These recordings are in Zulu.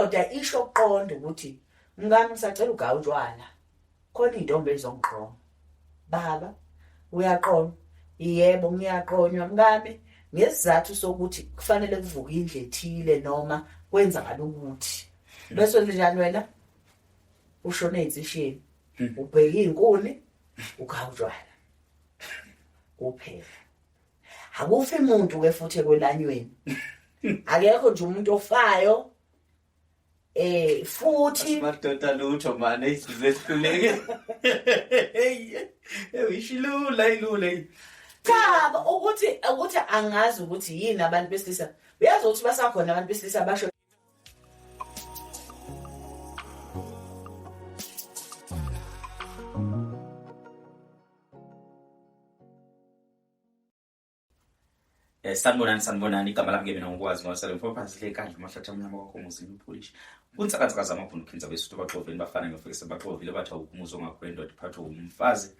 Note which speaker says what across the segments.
Speaker 1: Indoda isho kuqonda ukuthi mkami ngisacela ugaye utshwala. Khona iy'ntombi ezongiqoma. Baba uyaqonywa. Yebo ngiyaqonywa mkami ngesizathu sokuthi kufanele kuvuke indlu ethile noma kwenzakala ukuthi. Bese njani wena? Ushone ey'nsisheni. Ubheke iy'nkuni ugaya utshwala. Kuphela. Akufi muntu ke futhi ekwelanyweni. Akekho nje umuntu ofayo. Eh futhi
Speaker 2: madoda lutho manje isizehluleke. Hey, ishilula ilula.
Speaker 1: Cha ukuthi angazi ukuthi yini abantu besilisa. Uyazi ukuthi basakhona abantu besilisa basho
Speaker 2: Sanibonani sanibonani igama lami ke mina ngokwazi ngosele mfo phansi hle kanje mahlathi amnyama kwakho muzini upolish kunsakansaka zamabhunu khinza besuthu baxoveni bafana ngifike sebaxovile bathi awukumuzi ongakho indoda iphathwe umfazi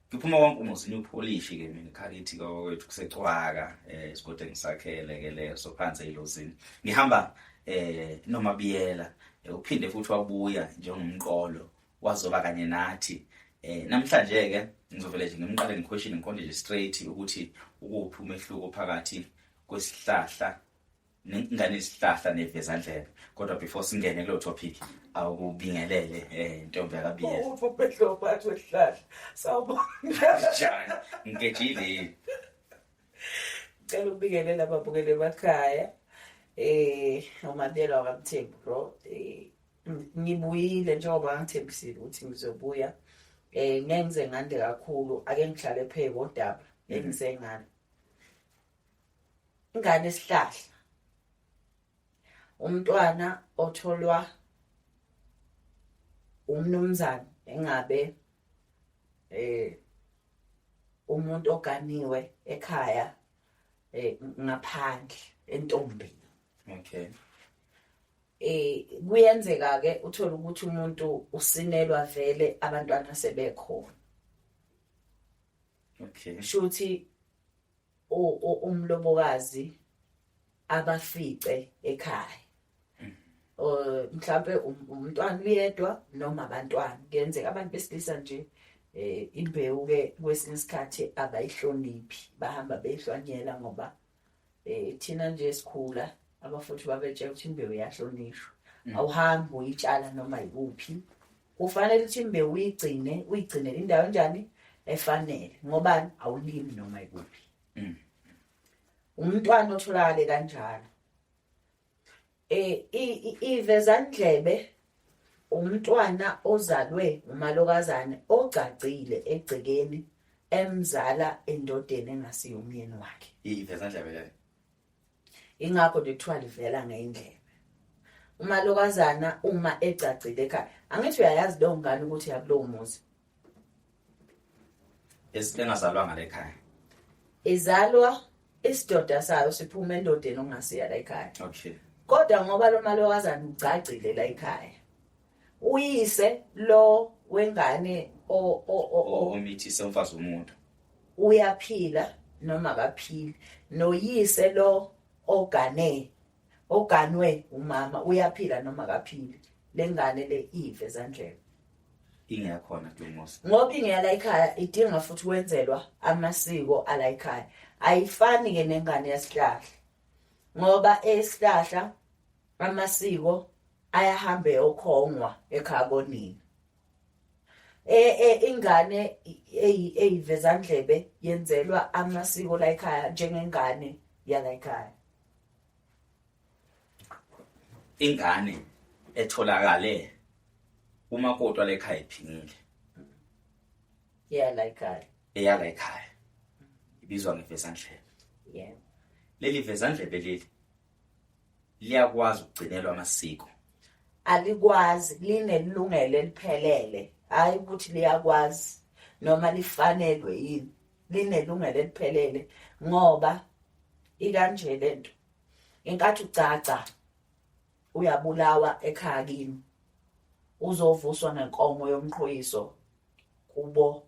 Speaker 2: ngiphuma kwaNkomozi upolish ke mina khakithi kwethu kusecwaka isigodi engisakhele ke leso phansi elozini ngihamba noma biyela uphinde futhi wabuya njengomqolo wazoba kanye nathi namhlanje ke ngizovele nje ngimqale ngiquestion ngiqonde nje straight ukuthi ukuphi umehluko phakathi kwesihlahla nengane isihlahla nevezandlebe kodwa before singene kulo topic awukubingelele ntombi yakabiyela
Speaker 1: uphi umehluko phakathi kwesihlahla sawubona
Speaker 2: njani ngigejile
Speaker 1: Cela ukubingelela ababukeli emakhaya uMabiyela wakaMthembu bro ngibuyile njengoba ngithembisile ukuthi ngizobuya ngeke ngize ngande kakhulu ake ngihlale phe kodaba engisengalo ingane esihlahla umntwana otholwa umnumzane engabe umuntu oganiwe ekhaya ngaphandle entombini.
Speaker 2: Okay.
Speaker 1: Kuyenzeka ke uthola ukuthi umuntu usinelwa vele abantwana sebekhona.
Speaker 2: Okay.
Speaker 1: Shuthi umlobokazi abafice ekhaya. Mhlambe umntwana uyedwa noma abantwana kuyenzeka abantu besilisa nje imbewu ke kwesinye isikhathi abayihloniphi bahamba beyihlwanyela ngoba thina nje sikhula abafuthi babetshela ukuthi imbewu iyahlonishwa awuhambi uyitshala noma yikuphi kufanele ukuthi imbewu uyigcine uyigcinele indawo enjani efanele ngoba awulimi noma yikuphi umntwana otholakale kanjalo ivezandlebe umntwana ozalwe umalokazane ogcagcile egcekeni emzala endodeni engasiyo umyeni wakhe.
Speaker 2: Ivezandlebe leyo.
Speaker 1: Ingakho nje kuthiwa livela ngendlebe. Umalokazana uma egcagcile ekhaya, angithi uyayazi leyo ngane ukuthi yakulowo muzi.
Speaker 2: Esingazalwanga la ekhaya.
Speaker 1: Izalwa isidoda sayo siphuma endodeni ongasiya la ekhaya.
Speaker 2: Okay.
Speaker 1: Kodwa ngoba lo malokazana ugcagcile la ekhaya. Uyise lo wengane o o o
Speaker 2: omithise umfazi womuntu.
Speaker 1: Uyaphila noma akaphili. Noyise lo ogane oganwe umama uyaphila noma akaphili. Lengane le ive zandlebe.
Speaker 2: Ingekhona kulomuzi.
Speaker 1: Ngoba ingeyala ekhaya idinga futhi kwenzelwa amasiko ala ekhaya. Ayifani ke nengane yesihlahla. Ngoba esihlahla amasiko ayahamba eyokhongwa ekhaya konina. Ingane eyivezandlebe yenzelwa amasiko la ekhaya njengengane yala ekhaya.
Speaker 2: Ingane etholakale umakoti wala ekhaya ephingile.
Speaker 1: Eyala ekhaya.
Speaker 2: Eyala ekhaya. Ibizwa ngevezandlebe.
Speaker 1: Yebo.
Speaker 2: Leli vezandlebe leli liyakwazi ukugcinelwa amasiko.
Speaker 1: Alikwazi, linelungelo eliphelele, hayi ukuthi liyakwazi noma lifanelwe yini. Linelungelo eliphelele ngoba ikanje lento. Inkathi ucaca uyabulawa ekhaya kini uzovuswa ngenkomo yomqhoyiso kubo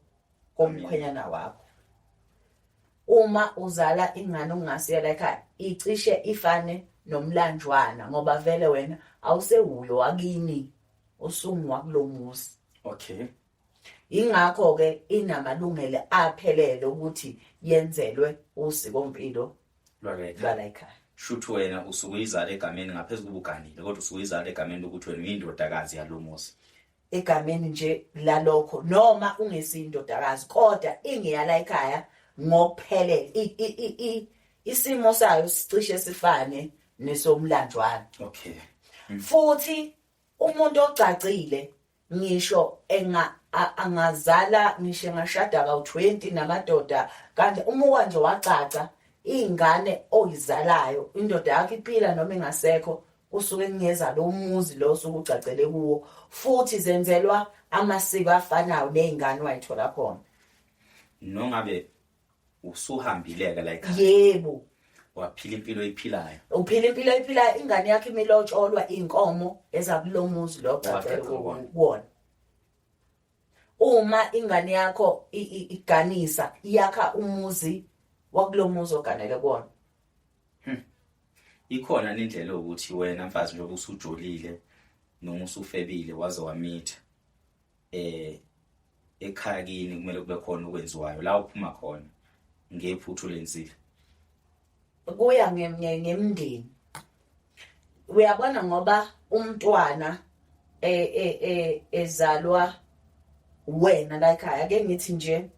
Speaker 1: komkhwenyana wakho. Uma uzala ingane ongasiyela ekhaya icishe ifane nomlanjwana ngoba vele wena awusewuyo wakini usunguwa kulomuzi.
Speaker 2: Okay.
Speaker 1: Ingakho ke inamalungelo aphelele ukuthi yenzelwe usikompilo lwala ekhaya.
Speaker 2: Shuthi wena usuke uyizala egameni ngaphezu kubuganile kodwa usuke uyizala egameni lokuthi wena uyindodakazi yalomuzi.
Speaker 1: Egameni nje lalokho noma ungesindodakazi kodwa ingeyala ekhaya ngokuphelele isimo sayo sicishe sifane nesomlanjwana.
Speaker 2: Okay.
Speaker 1: Futhi umuntu ogcagcile ngisho enga angazala ngisho engashada kawu-20 namadoda kanje umuka nje wacaca iy'ngane oyizalayo indoda yakho iphila noma ingasekho kusuke kungeza lo muzi lo osuke ugcagcele kuwo futhi zenzelwa amasiko afanayo ney'ngane wayithola khona.
Speaker 2: Nongabe usuhambileka la ekhaya.
Speaker 1: Yebo.
Speaker 2: Waphila impilo oyiphilayo.
Speaker 1: Uphila impilo oyiphilayo ingane yakho imilotsholwa inkomo ezakulomuzi lo ogcagcele kuwona. Uma ingane yakho iganisa iyakha umuzi wakulomuzi oganele kuwona.
Speaker 2: Ikhona indlela yokuthi wena mfazi njengoba usujolile noma usufebile waze wamitha ekhaya kini kumele kube khona okwenziwayo la uphuma khona ngephuthu lenzile.
Speaker 1: Kuya ngemndeni. Uyabona ngoba umntwana ezalwa wena la ekhaya ake ngithi nje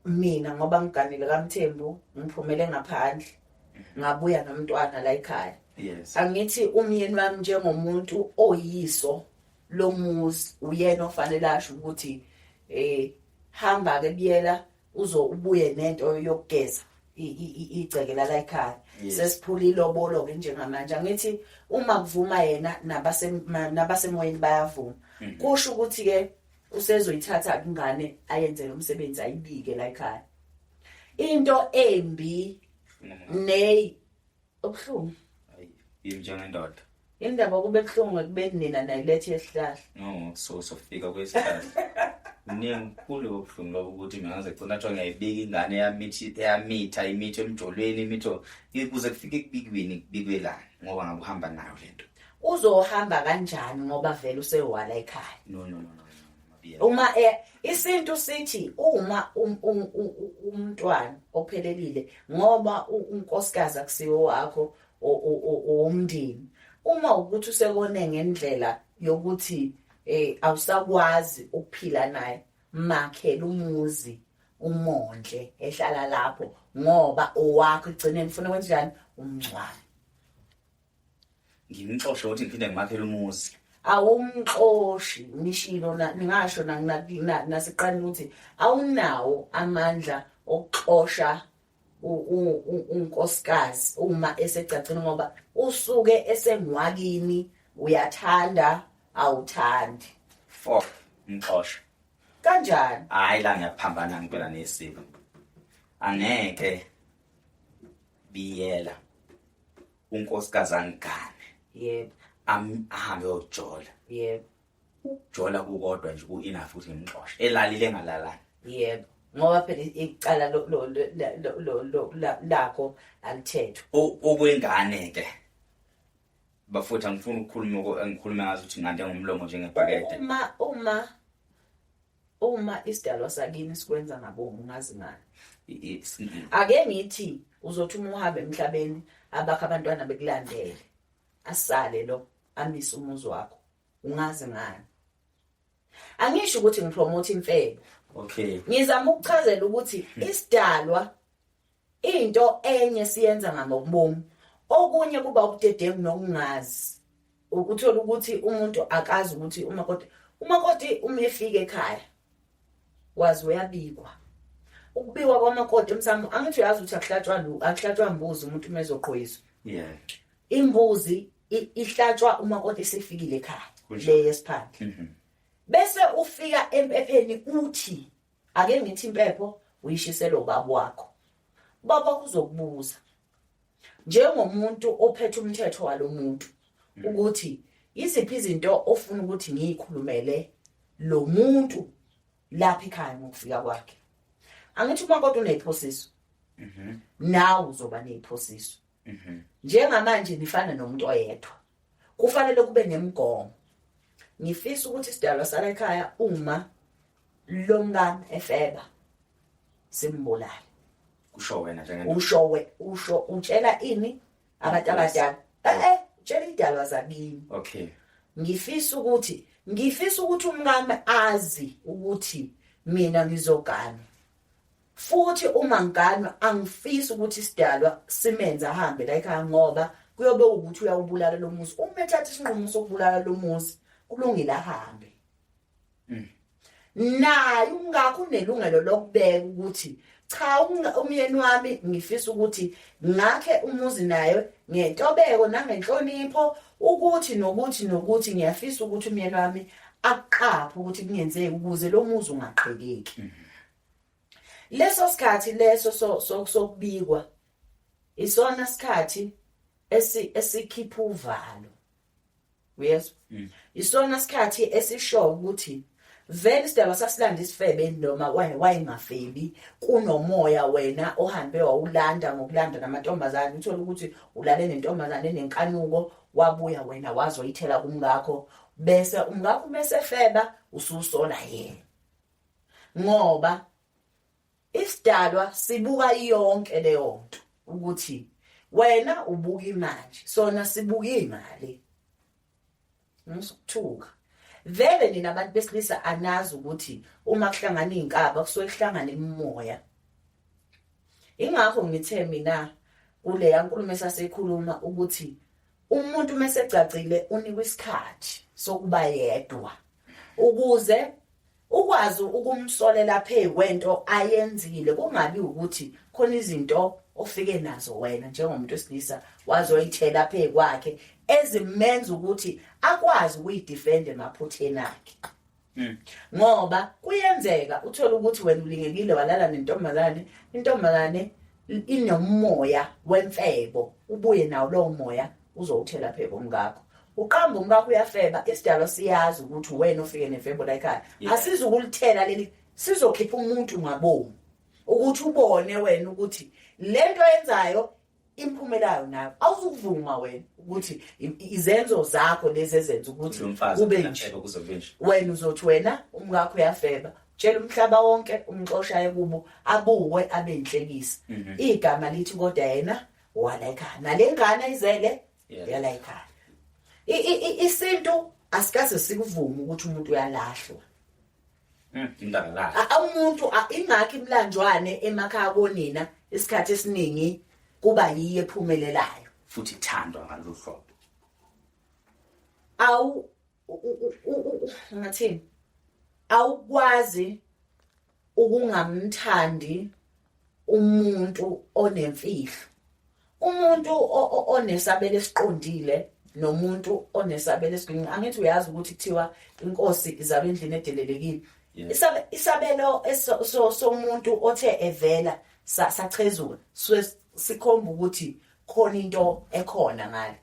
Speaker 1: mina ngoba ngiganile kaMthembu ngiphumele ngaphandle ngabuya nomntwana la ekhaya.
Speaker 2: Yes.
Speaker 1: Angithi umyeni wami njengomuntu oyiso lomuzi uyena ofanele asho ukuthi hamba ke biyela uzo ubuye nento yokugeza igceke la ekhaya. Sesiphula ilobolo ke njengamanje angithi uma kuvuma yena nabasemoyeni bayavuma. Kusho ukuthi ke usezoyithatha ingane ayenze lo msebenzi ayibike la ekhaya. Into embi ne obuhlungu.
Speaker 2: Hayi, yimi njengendoda.
Speaker 1: Indaba kube buhlungu ekubeni nina nayilethe esihlahla.
Speaker 2: No, so sofika kwesihlahla. Kuningi kukhulu obuhlungu lobo ukuthi mina ngaze gcina kuthiwa ngiyayibika ingane eyamithi eyamitha imitho emjolweni imitho kuze kufike ekubikweni kubikwelani ngoba ngabe uhamba nayo lento.
Speaker 1: Uzohamba kanjani ngoba vele usewala ekhaya?
Speaker 2: No no no no.
Speaker 1: Uma isintu sithi uma umntwana ophelelile ngoba unkosikazi akusiwo wakho owomndeni uma ukuthi usekone ngendlela yokuthi awusakwazi ukuphila naye makhela umuzi umondle ehlala lapho ngoba owakho igcineni ufuna kwenjani umngcwabe.
Speaker 2: Ngimxoshe ukuthi ngiphinde ngimakhele umuzi.
Speaker 1: Awumxoshi nishilo ningasho nasiqala ukuthi awunawo amandla okuxosha unkosikazi uma esegcagcini ngoba usuke esengwakini uyathanda awuthandi.
Speaker 2: Fuck umxosha.
Speaker 1: Kanjani?
Speaker 2: Hayi la ngiyaphambana ngempela nesiko. Angeke biyela unkosikazi angigane.
Speaker 1: Yebo.
Speaker 2: Ahambe yojola.
Speaker 1: Yebo.
Speaker 2: Jola kukodwa nje ku enough ukuthi ngimxoshe. Elalile engalalani.
Speaker 1: Yebo. Ngoba phela icala lakho alithethwa.
Speaker 2: Okwengane ke. Bafowethu angifuni ukukhuluma ngikhulume ngazi ukuthi ngande ngomlomo njengebhakede.
Speaker 1: Uma isidalwa sakini sikwenza ngabomu ngazi ngani. Ake ngithi uzothi uma uhamba emhlabeni abakho abantwana bekulandele. Asale lo amise umuzi wakho. Ungazi ngani. Angisho ukuthi ngipromote imfebo.
Speaker 2: Okay.
Speaker 1: Ngizama ukuchazela ukuthi isidalwa into enye siyenza ngamabomu. Okunye kuba ubudedengu nokungazi. Ukuthola ukuthi umuntu akazi ukuthi umakoti uma efika ekhaya wazi uyabikwa. Ukubikwa kwamakoti emsamo angithi uyazi ukuthi akuhlatshwa mbuzi umuntu uma ezoqhoyiswa.
Speaker 2: Yeah.
Speaker 1: Imbuzi ihlatshwa umakoti esefikile ekhaya le yesiphandle. Bese ufika empepheni uthi ake ngithi impepho uyishisele ubaba wakho. Ubaba uzokubuza njengomuntu ophethe umthetho walomuntu ukuthi iziphi izinto ofuna ukuthi ngiyikhulumele lo muntu lapha ekhaya ngokufika kwakhe. Angithi umakoti uneziphosiso. Nawe uzoba neziphosiso. Njengamanje nifana nomuntu oyedwa, kufanele kube nemigomo. Ngifisa ukuthi isidalwa sala ekhaya uma lo mngane efeba simbulale.
Speaker 2: Kusho wena njengendoda.
Speaker 1: Usho we, usho utshela ini abantu abadala? Utshela idalwa zakini.
Speaker 2: Okay.
Speaker 1: Ngifisa ukuthi umkami azi ukuthi mina ngizogana. Futhi uma ngiganwa angifisi ukuthi isidalwa simenze ahambe la ekhaya, ngoba kuyobe ukuthi uyawubulala lo muzi. Uma ethatha isinqumo sokubulala lo muzi, kulungile ahambe. Naye umkakho unelungelo lokubeka ukuthi cha, umyeni wami ngifisa ukuthi ngakhe umuzi naye ngentobeko nangenhlonipho, ukuthi nokuthi nokuthi ngiyafisa ukuthi umyeni wami akuqaphe ukuthi kungenzeki ukuze lo muzi ungaqhekeki. Leso sikhathi leso sokubikwa isona sikhathi esikhipha uvalo. Uyezwa? Isona sikhathi esisho ukuthi vele isidalwa sasilanda isifebe noma wayengafebi, kunomoya wena ohambe wawulanda ngokulanda namantombazane, uthola ukuthi ulale nentombazane enenkanuko, wabuya wena wazoyithela kumngakho, bese umngakho mesefeba ususola yena. Ngoba isidalwa sibuka yonke leyo nto ukuthi wena ubuka imali, sona sibuka imali. Ngisukuthuka. Vele nina abantu besilisa anazi ukuthi uma kuhlangana izinkaba kusuke kuhlangana imimoya. Ingakho ngithe mina kuleya nkulumo esasekhuluma ukuthi umuntu mesegcagcile unikwa isikhathi sokuba yedwa ukuze ukwazi ukumsolela phe kwento ayenzile, kungabi ukuthi khona izinto ofike nazo wena njengomuntu wesilisa wazoyithela phe kwakhe ezimenza ukuthi akwazi ukuyidefend emaphutheni akhe. Ngoba kuyenzeka uthola ukuthi wena ulingekile walala nentombazane, intombazane inomoya wemfebo, ubuye nawo lowo moya uzowuthela phe komkakho. Uqamba umkakho uyafeba, isidalwa siyazi ukuthi wena ofike nemfebo la ekhaya. Asizukulithela leli, sizokhipha umuntu ngabomu ukuthi ubone wena ukuthi lento oyenzayo imphumelayo nayo awuzukuvuma wena ukuthi izenzo zakho lezi ezenza ukuthi kube nje. Wena uzothi wena umkakho uyafeba, tshela umhlaba wonke, umxosha ekubo, abukwe abe inhlekisa. Igama lithi kodwa yena wala ekhaya nalengane izele yala ekhaya. Isintu asikaze sikuvume ukuthi umuntu uyalahlwa. Umuntu ingakho imlanjwane emakhaya konina isikhathi esiningi kuba yiyo ephumelelayo
Speaker 2: futhi ithandwa ngalolu hlobo.
Speaker 1: Awu, ngathini, awukwazi ukungamthandi umuntu onemfihlo, umuntu onesabelo esiqondile nomuntu onesabelo esiginci. Angithi uyazi ukuthi kuthiwa inkosi izalwa endlini edelelekile. Isabelo somuntu othe evela sachezuka sikhomba ukuthi khona into ekhona ngale.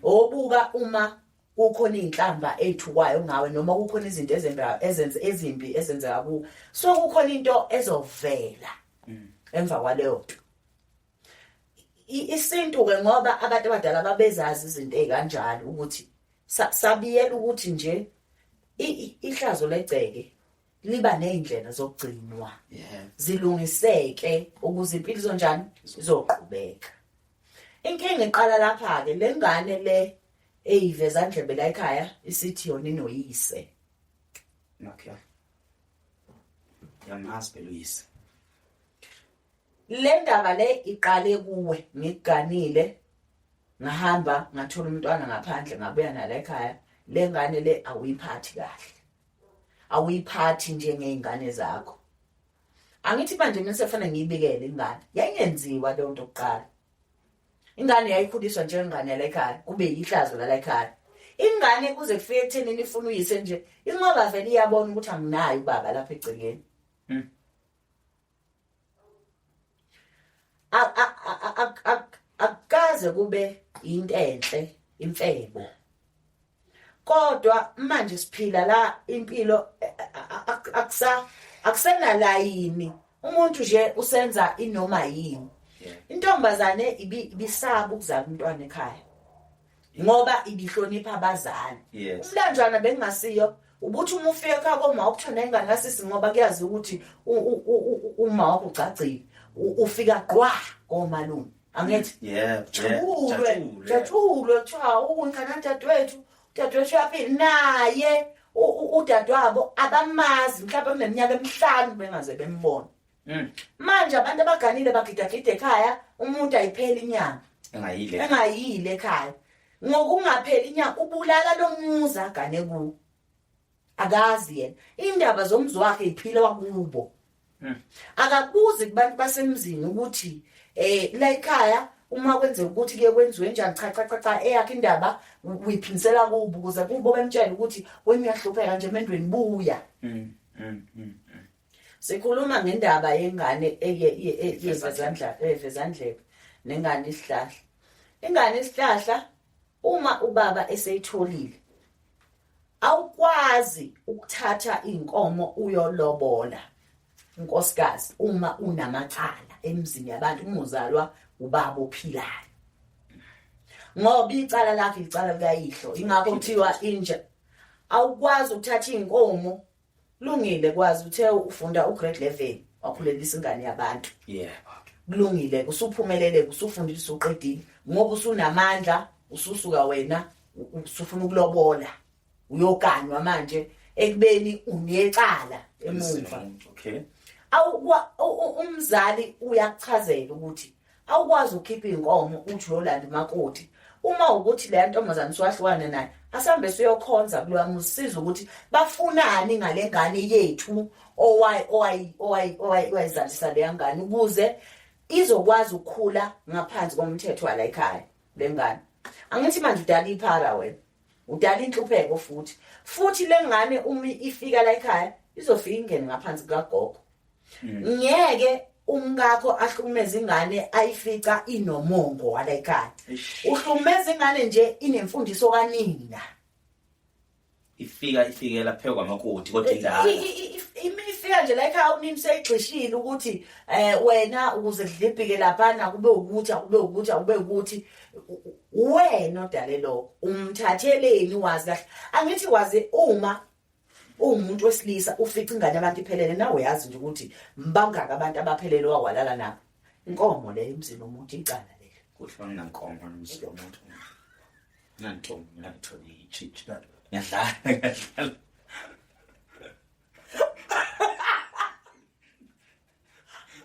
Speaker 1: Obuka uma kukhona inhlamba ezithukwayo ngawe noma kukhona izinto ezenzeka ezenze ezimbi ezenzeka ku, so kukhona into ezovela emva kwaleyo nto. Isintu ke, ngoba abantu abadala babezazi izinto ezikanjalo, ukuthi sabiyela ukuthi nje ihlazo legceke liba nezindlela zokugcinwa zilungiseke ukuze impilo izonjani, izoqhubeka. Inkinga iqala lapha ke, lengane le eyiveza ndlebe la ekhaya isithi yona inoyise.
Speaker 2: Okay, yamazi phela uyise.
Speaker 1: Le ndaba le iqale kuwe, ngikuganile, ngahamba ngathola umntwana ngaphandle, ngabuya nala ekhaya. Le ngane le awuyiphathi kahle, awuyiphathi njengey'ngane zakho. Angithi manje mina sefana ngiyibikele ingane, yayingenziwa leyo nto kuqala. Ingane yayikhuliswa njengengane yala ekhaya, kube yihlazo lala ekhaya. Ingane kuze kufike ekuthenini ifuna uyise nje, inqoba vele iyabona ukuthi anginayo ubaba lapha egcekeni. Akukaze kube into enhle imfebo, kodwa manje siphila la impilo akusenalayini, umuntu nje usenza inoma yini. Intombazane ibisaba ukuzala umntwana ekhaya ngoba ibihlonipha abazali. Umlanjwana bengasiyo ubuthi uma ufika ekhaya koma ukuthona ingane kasisi ngoba kuyazi ukuthi uma wakho ugcagcile ufika qwa komalume. Angithi?
Speaker 2: Yebo.
Speaker 1: Jabulwe, jatshulwe kuthiwa ungane kadadewethu, udadewethu uyaphila naye udadewabo abamazi mhlawumbe kuneminyaka emihlanu bengaze bembone. Manje abantu abaganile bagidagida ekhaya umuntu ayipheli inyanga.
Speaker 2: Engayile.
Speaker 1: Engayile ekhaya. Ngokungapheli inyanga ubulala lo muzi agane kuwo. Akazi yena. Indaba zomzi wakhe iphila wakubo. Akabuzi kubantu basemzini ukuthi la ekhaya uma kwenzeka ukuthi kuye kwenziwe njani, cha cha cha cha, eyakhe indaba uyiphindisela kubo ukuze kubo bemtshele ukuthi wena uyahlupheka nje emendweni buya. Sikhuluma ngendaba yengane evezandlebe nengane isihlahla. Ingane isihlahla uma ubaba eseyitholile awukwazi ukuthatha inkomo uyolobola unkosikazi uma unamacala emzini yabantu, uma uzalwa ubaba ophilayo, ngoba icala lakhe icala likayihlo. Ingakho kuthiwa inja awukwazi ukuthatha inkomo. Kulungile kwazi uthe ufunda ugrade 11 wakhulelisa ingane yabantu.
Speaker 2: Yebo.
Speaker 1: Kulungile usuphumelele usufundile usuqedile ngoba usunamandla ususuka wena usufuna ukulobola uyoganwa manje ekubeni unecala emuva.
Speaker 2: Okay.
Speaker 1: Umzali uyakuchazela ukuthi awukwazi ukukhipha inkomo uthi uyolanda umakoti. Uma ukuthi le ntombazane usuwahlukana naye asambe siyokhonza kuloya muzi siza ukuthi bafunani ngale ngane yethu owayizalisa le ngane ukuze izokwazi ukukhula ngaphansi komthetho wala ekhaya le ngane. Angithi manje udala iphara wena, udala inhlupheko futhi. Futhi le ngane uma ifika la ekhaya izofika ingene ngaphansi kukagogo. Ngeke umkakho ahlukumeze ingane ayifica inomongo wala ekhaya. Uhlukumeza ingane nje inemfundiso kanina.
Speaker 2: Ifika ifikela phekwa kwamakoti kodwa indala.
Speaker 1: Ifika nje la ekhaya unini seyigxishile ukuthi wena ukuze kudlibhike laphana kube ukuthi akube ukuthi akube ukuthi wena odale lokho umthatheleni wazi kahle. Angithi wazi uma uwumuntu wesilisa ufica ingane abantu iphelele nawe uyazi nje ukuthi mbangaka abantu abaphelele wakwalala nabo. Inkomo leyo emzini womuntu icala lelo.
Speaker 2: Kuhle banginankomo emzini womuntu. Nantombi mina ngithole itshitshi. Ngiyadlala ngiyadlala.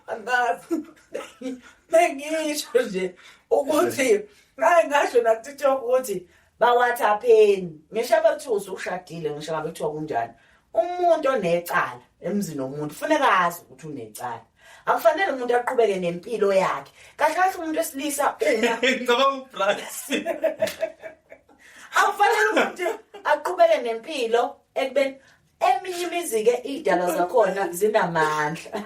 Speaker 1: Angazi. Bengisho nje ukuthi ngaye ngasho na TikTok ukuthi bawathapheni. Ngisho abathusa ushadile ngisho ngabe kuthiwa kunjani. Umuntu onecala emzini womuntu kufuneka azi ukuthi unecala. Akufanele umuntu aqhubeke nempilo yakhe. Kahle kahle umuntu wesilisa uma
Speaker 2: ngicabanga uBrax.
Speaker 1: Akufanele umuntu aqhubeke nempilo ekubeni eminye imizi ke idalwa zakhona zinamandla.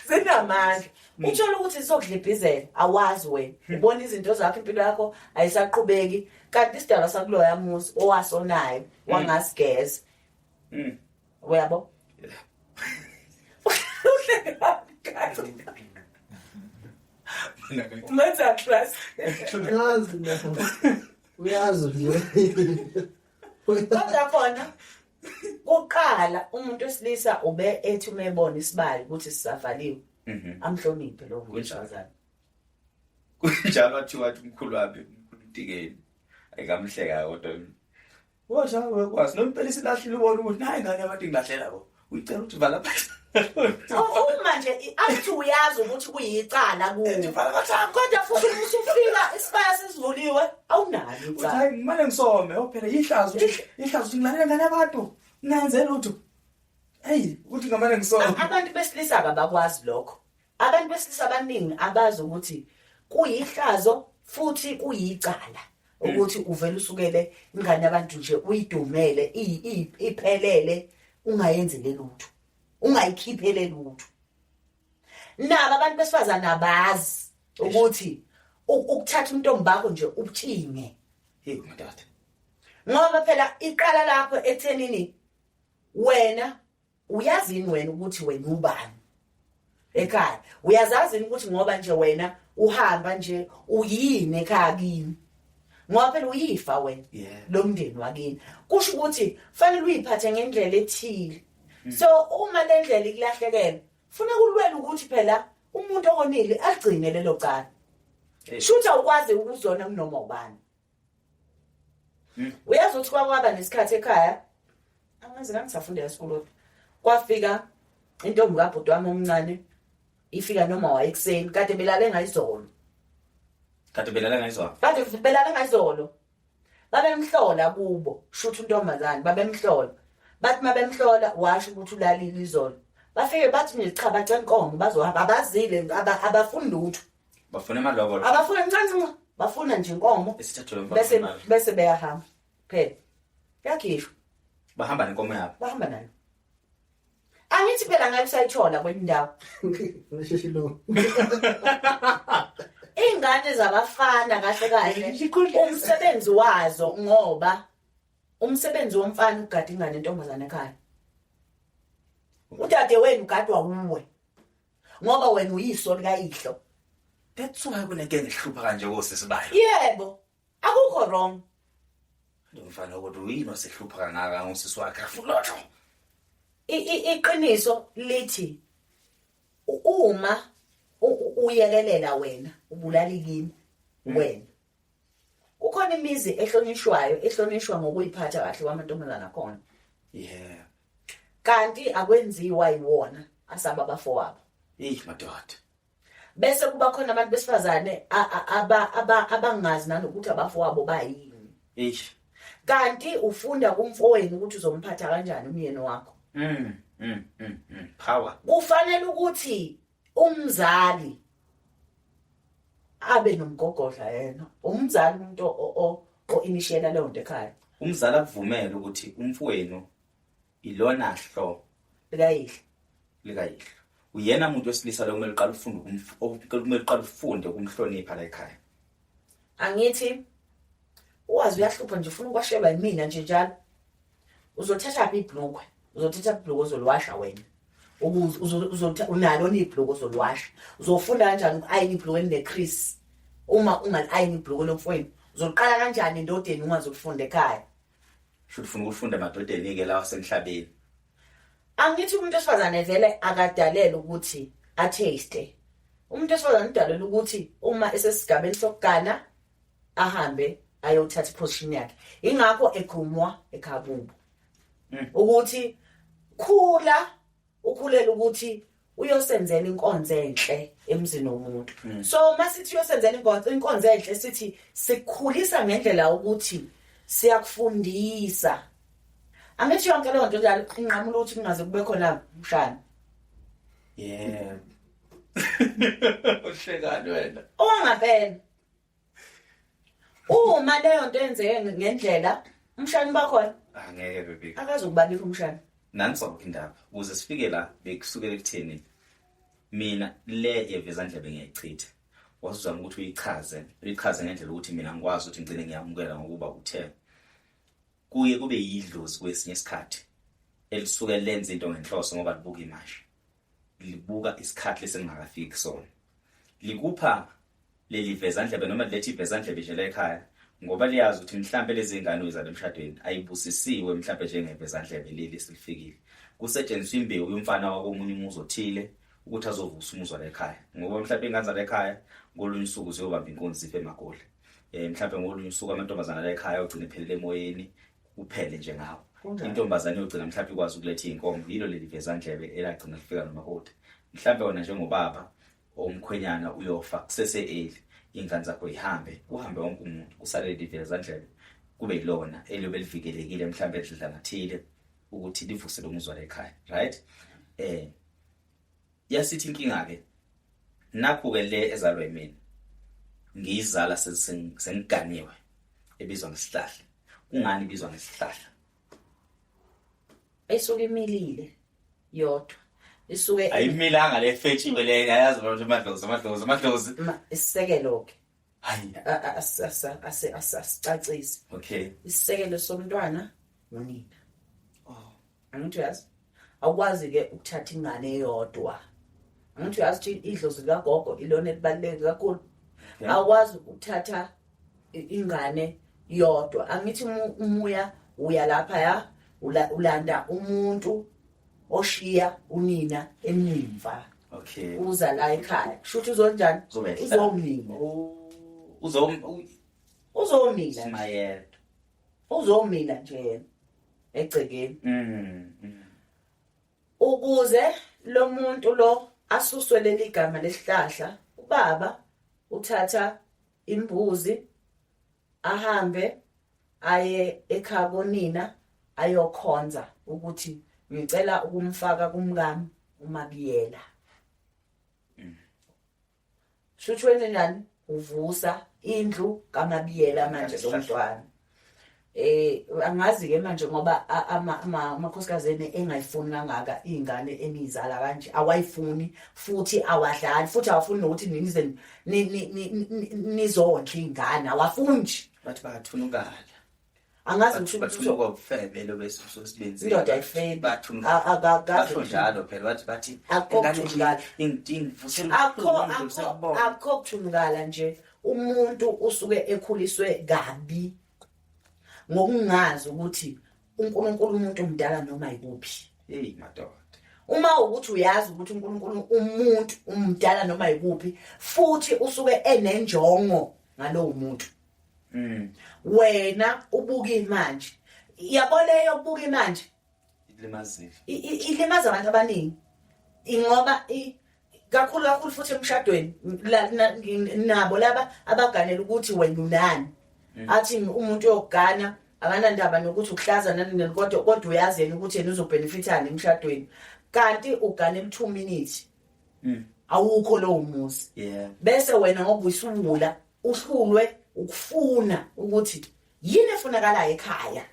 Speaker 1: Zinamandla. Uthola ukuthi izokudlibhizela awazi wena. Ubona izinto zakho impilo yakho ayisaqhubeki kanti isidalwa sakuloya muzi owasonayo wangasigeza. Uyabo? Umenza trust.
Speaker 3: Uyazi na. Uyazi nje.
Speaker 1: Kodwa khona kuqala umuntu wesilisa ube ethi uma ebona isibali ukuthi sisavaliwe amhloniphe lo muntu wesifazane.
Speaker 2: Kunjalo wathi wathi umkhulu wami umkhulu Ntikeni ayikamhleka kodwa washa wekwazi noma impela isilahlile ubona ukuthi nayi ingane abantu ngilahlela bo uyicela ukuthi vala phansi.
Speaker 1: Uma nje athi uyazi ukuthi kuyicala kuwe.
Speaker 2: Vala phansi.
Speaker 1: Kodwa futhi uma usufika isibaya sesivuliwe awunalo icala.
Speaker 2: Uthi hayi ngimane ngisome oh phela ihlazo ihlazo ukuthi ngilalela ngane abantu ngingenze lutho. Hey ukuthi ngamane ngisome.
Speaker 1: Abantu besilisa abakwazi lokho. Abantu besilisa abaningi abazi ukuthi kuyihlazo futhi kuyicala ukuthi uvele usukele ingane yabantu nje uyidumele iphelele ungayenzi lelutho ungayikhiphele lutho. Nabo abantu besifazane abazi ukuthi ukuthatha intombi bakho nje ubutshinge.
Speaker 2: Hey madada.
Speaker 1: Ngoba phela iqala lapho ekuthenini wena uyazini wena ukuthi wena ubani. Ekhaya uyazazi ukuthi ngoba nje wena uhamba nje uyini ekhaya kini, ngoba phela uyifa wena lo mndeni wakini, kusho ukuthi fanele uyiphathe ngendlela ethile. So uma le ndlela ikulahlekela, funa kulwela ukuthi phela umuntu okonile agcine lelo cala. Shuthi awukwazi ukuzona kunoma ubani. Uyazi ukuthi kwakwaba nesikhathi ekhaya, angazi ngangisafunda esikolweni, kwafika intombi kabhuti wami omncane, ifika noma wayekuseni, kade belale ngayizolo.
Speaker 2: Kade belala ngayizolo.
Speaker 1: Kade belale ngayizolo, babemhlola kubo, shuthi untombazane babemhlola, bathi mabemhlola washo ukuthi ulalile izolo. Bafike bathi nje cha, bacela inkomo bazohamba, abazile, abafuni lutho.
Speaker 2: Bafuna amalobolo.
Speaker 1: Abafuna ncanci, bafuna nje inkomo.
Speaker 2: Esithathu lo.
Speaker 1: Bese beyahamba phela, yakhishwa.
Speaker 2: Bahamba nenkomo yabo.
Speaker 1: Bahamba nayo. Angithi phela ngabe usayithola kwenye indawo.
Speaker 3: Ngisheshe lo.
Speaker 1: Iy'ngane zabafana kahle kahle umsebenzi wazo, ngoba umsebenzi womfana ugada ingane entombazane ekhaya. Udade wenu ugadwa wuwe ngoba wena uyiso likayihlo.
Speaker 2: That's why kunenkinga ehlupha kanje kosisi bayo.
Speaker 1: Yebo, akukho wrong.
Speaker 2: Lo mfana kodwa uyini osehlupha kangaka ngosisi wakhe, afuna lutho.
Speaker 1: Iqiniso lithi uma uyekelela wena ubulala ikini wena. Kukhona imizi ehlonishwayo, ehlonishwa ngokuyiphatha kahle kwamantombazana khona. Kanti akwenziwa yiwona asaba abafowabo.
Speaker 2: Eyi madoda.
Speaker 1: Bese kuba khona abantu besifazane abangazi nanokuthi abafowabo bayini.
Speaker 2: Eish.
Speaker 1: Kanti ufunda kumfowenu ukuthi uzomphatha kanjani umyeni wakho.
Speaker 2: Power.
Speaker 1: Kufanele ukuthi umzali abe nomgogodla yena. Umzali umuntu o-initiate leyo nto ekhaya.
Speaker 2: Umzali akuvumele ukuthi umfowenu ilona hlo
Speaker 1: likayihlo.
Speaker 2: Likayihlo. Uyena umuntu wesilisa lo kumele uqale ufunde kumele uqale ufunde ukumhlonipha la ekhaya.
Speaker 1: Angithi uwazi uyahlupha nje, ufuna ukwashelwa yimina nje njalo. Uzothatha phi ibhlukwe? Uzothatha ibhlukwe ozoliwasha wena. Ukuze unalo ibhlukwe ozoliwasha. Uzofunda kanjani uku-ayina ibhlukwe eline-crease uma ungali-ayini ibhlukwe lomfowenu? Uzoqala kanjani endodeni ungazokufunda ekhaya?
Speaker 2: Shuthi ufuna ukufunda emadodeni-ke lawa asemhlabeni.
Speaker 1: Angithi umuntu wesifazane vele akadalelwe ukuthi a-taste. Umuntu wesifazane udalelwe ukuthi uma esesigabeni sokugana ahambe ayothatha iposition yakhe. Ingakho ekhumwa ekhaya kubo. Ukuthi khula ukhulela ukuthi uyosenzela inkonzo enhle emzini womuntu. So masithi uyosenzela inkonzo enhle, sithi sikukhulisa ngendlela ukuthi siyakufundisa. Angithi yonke leyo nto njalo inqamula ukuthi kungaze kube khona umshana.
Speaker 2: Yeah. Uhlekani wena?
Speaker 1: Ongapela. Uma leyo nto yenzeke ngendlela, umshana bakhona.
Speaker 2: Angeke baby.
Speaker 1: Akazokubalika umshana.
Speaker 2: Nanso indaba. Ukuze sifike la bekusukela ekutheni mina le yeveza ndlebe ngiyayichitha. Wasuzama ukuthi uyichaze, uyichaze ngendlela ukuthi mina ngikwazi ukuthi ngigcine ngiyamukela ngokuba uthe kuye kube yidlozi kwesinye isikhathi elisuke lenza into ngenhloso ngoba libuka imanje. Libuka isikhathi lesingakafiki sona. Likupha leli vezandlebe noma liletha ivezandlebe nje la ekhaya ngoba liyazi ukuthi mhlambe lezi ngane uyizala emshadweni ayibusisiwe mhlambe njengevezandlebe leli selifikile. Kusetshenziswa imbewu yomfana wakomunye umuzi othile ukuthi azovusa umuzi wala ekhaya, ngoba mhlambe ingane zala ekhaya ngolunye usuku ziyobamba inkunzi zife emagoli. Mhlambe ngolunye usuku amantombazana la ekhaya ogcina ephelele emoyeni kuphele nje ngawo. Intombazane yogcina mhlambe ikwazi ukuletha izinkomo, yilo leli vezandlebe elagcina lifika nomakoti. Mhlambe wena njengobaba omkhwenyana uyofa kusese early, ingane zakho ihambe, kuhambe wonke umuntu, kusale leli vezandlebe kube yilona eliyobe livikelekile mhlambe edladlana thile ukuthi livuse lo muzi wala ekhaya, right? Yasithi inkinga ke nakho ke le ezalwa yimina ngiyizala sengiganiwe, ebizwa ngesihlahla. Kungani ibizwa ngesihlahla?
Speaker 1: Esuke imilile yodwa. Isuke
Speaker 2: ayimilanga le fetshiwe le, ayazi ukuthi amadlozi amadlozi amadlozi.
Speaker 1: Isisekelo ke.
Speaker 2: Hayi.
Speaker 1: Asicacise. Isisekelo somntwana nonina. Angithi uyazi? Awukwazi ke ukuthatha ingane eyodwa. Angithi uyazi ukuthi idlozi likagogo ilona elibaluleke kakhulu. Awukwazi ukuthatha ingane yodwa. Angithi umuya uya lapha ya ulanda umuntu oshiya unina emumva.
Speaker 2: Okay.
Speaker 1: Uza la ekhaya. Kusho ukuthi uzonjani? Uzomina.
Speaker 2: Uzom
Speaker 1: uzomila.
Speaker 2: Simayedwa.
Speaker 1: Uzomila nje yena egcekeni. Ukuze lo muntu lo asuswe leli gama lesihlahla, ubaba uthatha imbuzi ahambe aye ekhaya konina ayokhonza ukuthi ngicela ukumfaka kumkami uMabiyela. Shuthi wenze njani? Uvusa indlu kaMabiyela manje lo mntwana. Angazi ke manje ngoba amakhosikazi ene engayifuni kangaka izingane enizala kanje, awayifuni futhi awadlali futhi awafuni nokuthi nize nizondle izingane, awafuni nje.
Speaker 2: Bathi bayathunukala.
Speaker 1: Angazi ukuthi
Speaker 2: bathunuka ubufebe lo bese usosibenzile.
Speaker 1: Indoda ayifebi.
Speaker 2: Bathunuka. Basho njalo phela bathi
Speaker 1: ingane
Speaker 2: ingivusela
Speaker 1: akho kuthunukala nje. Umuntu usuke ekhuliswe kabi ngokungazi ukuthi uNkulunkulu umuntu omdala noma yikuphi.
Speaker 2: Hey madoda.
Speaker 1: Uma ukuthi uyazi ukuthi uNkulunkulu umuntu umdala noma yikuphi futhi usuke enenjongo ngalowo muntu. Wena ubuka imanje. Yabo leyo ubuka imanje
Speaker 2: ilimazile.
Speaker 1: Ilimaza abantu abaningi. Ingoba kakhulu kakhulu futhi emshadweni nabo laba abaganela ukuthi wena unani. Athi umuntu uyogana akanandaba nokuthi ukuhlaza nani kodwa uyazi yena ukuthi yena uzobenefitani emshadweni. Kanti ugane 2 minutes. Awukho lowo muzi. Bese wena ngoba uyisiwula uhlulwe ukufuna ukuthi yini efunakalayo ekhaya.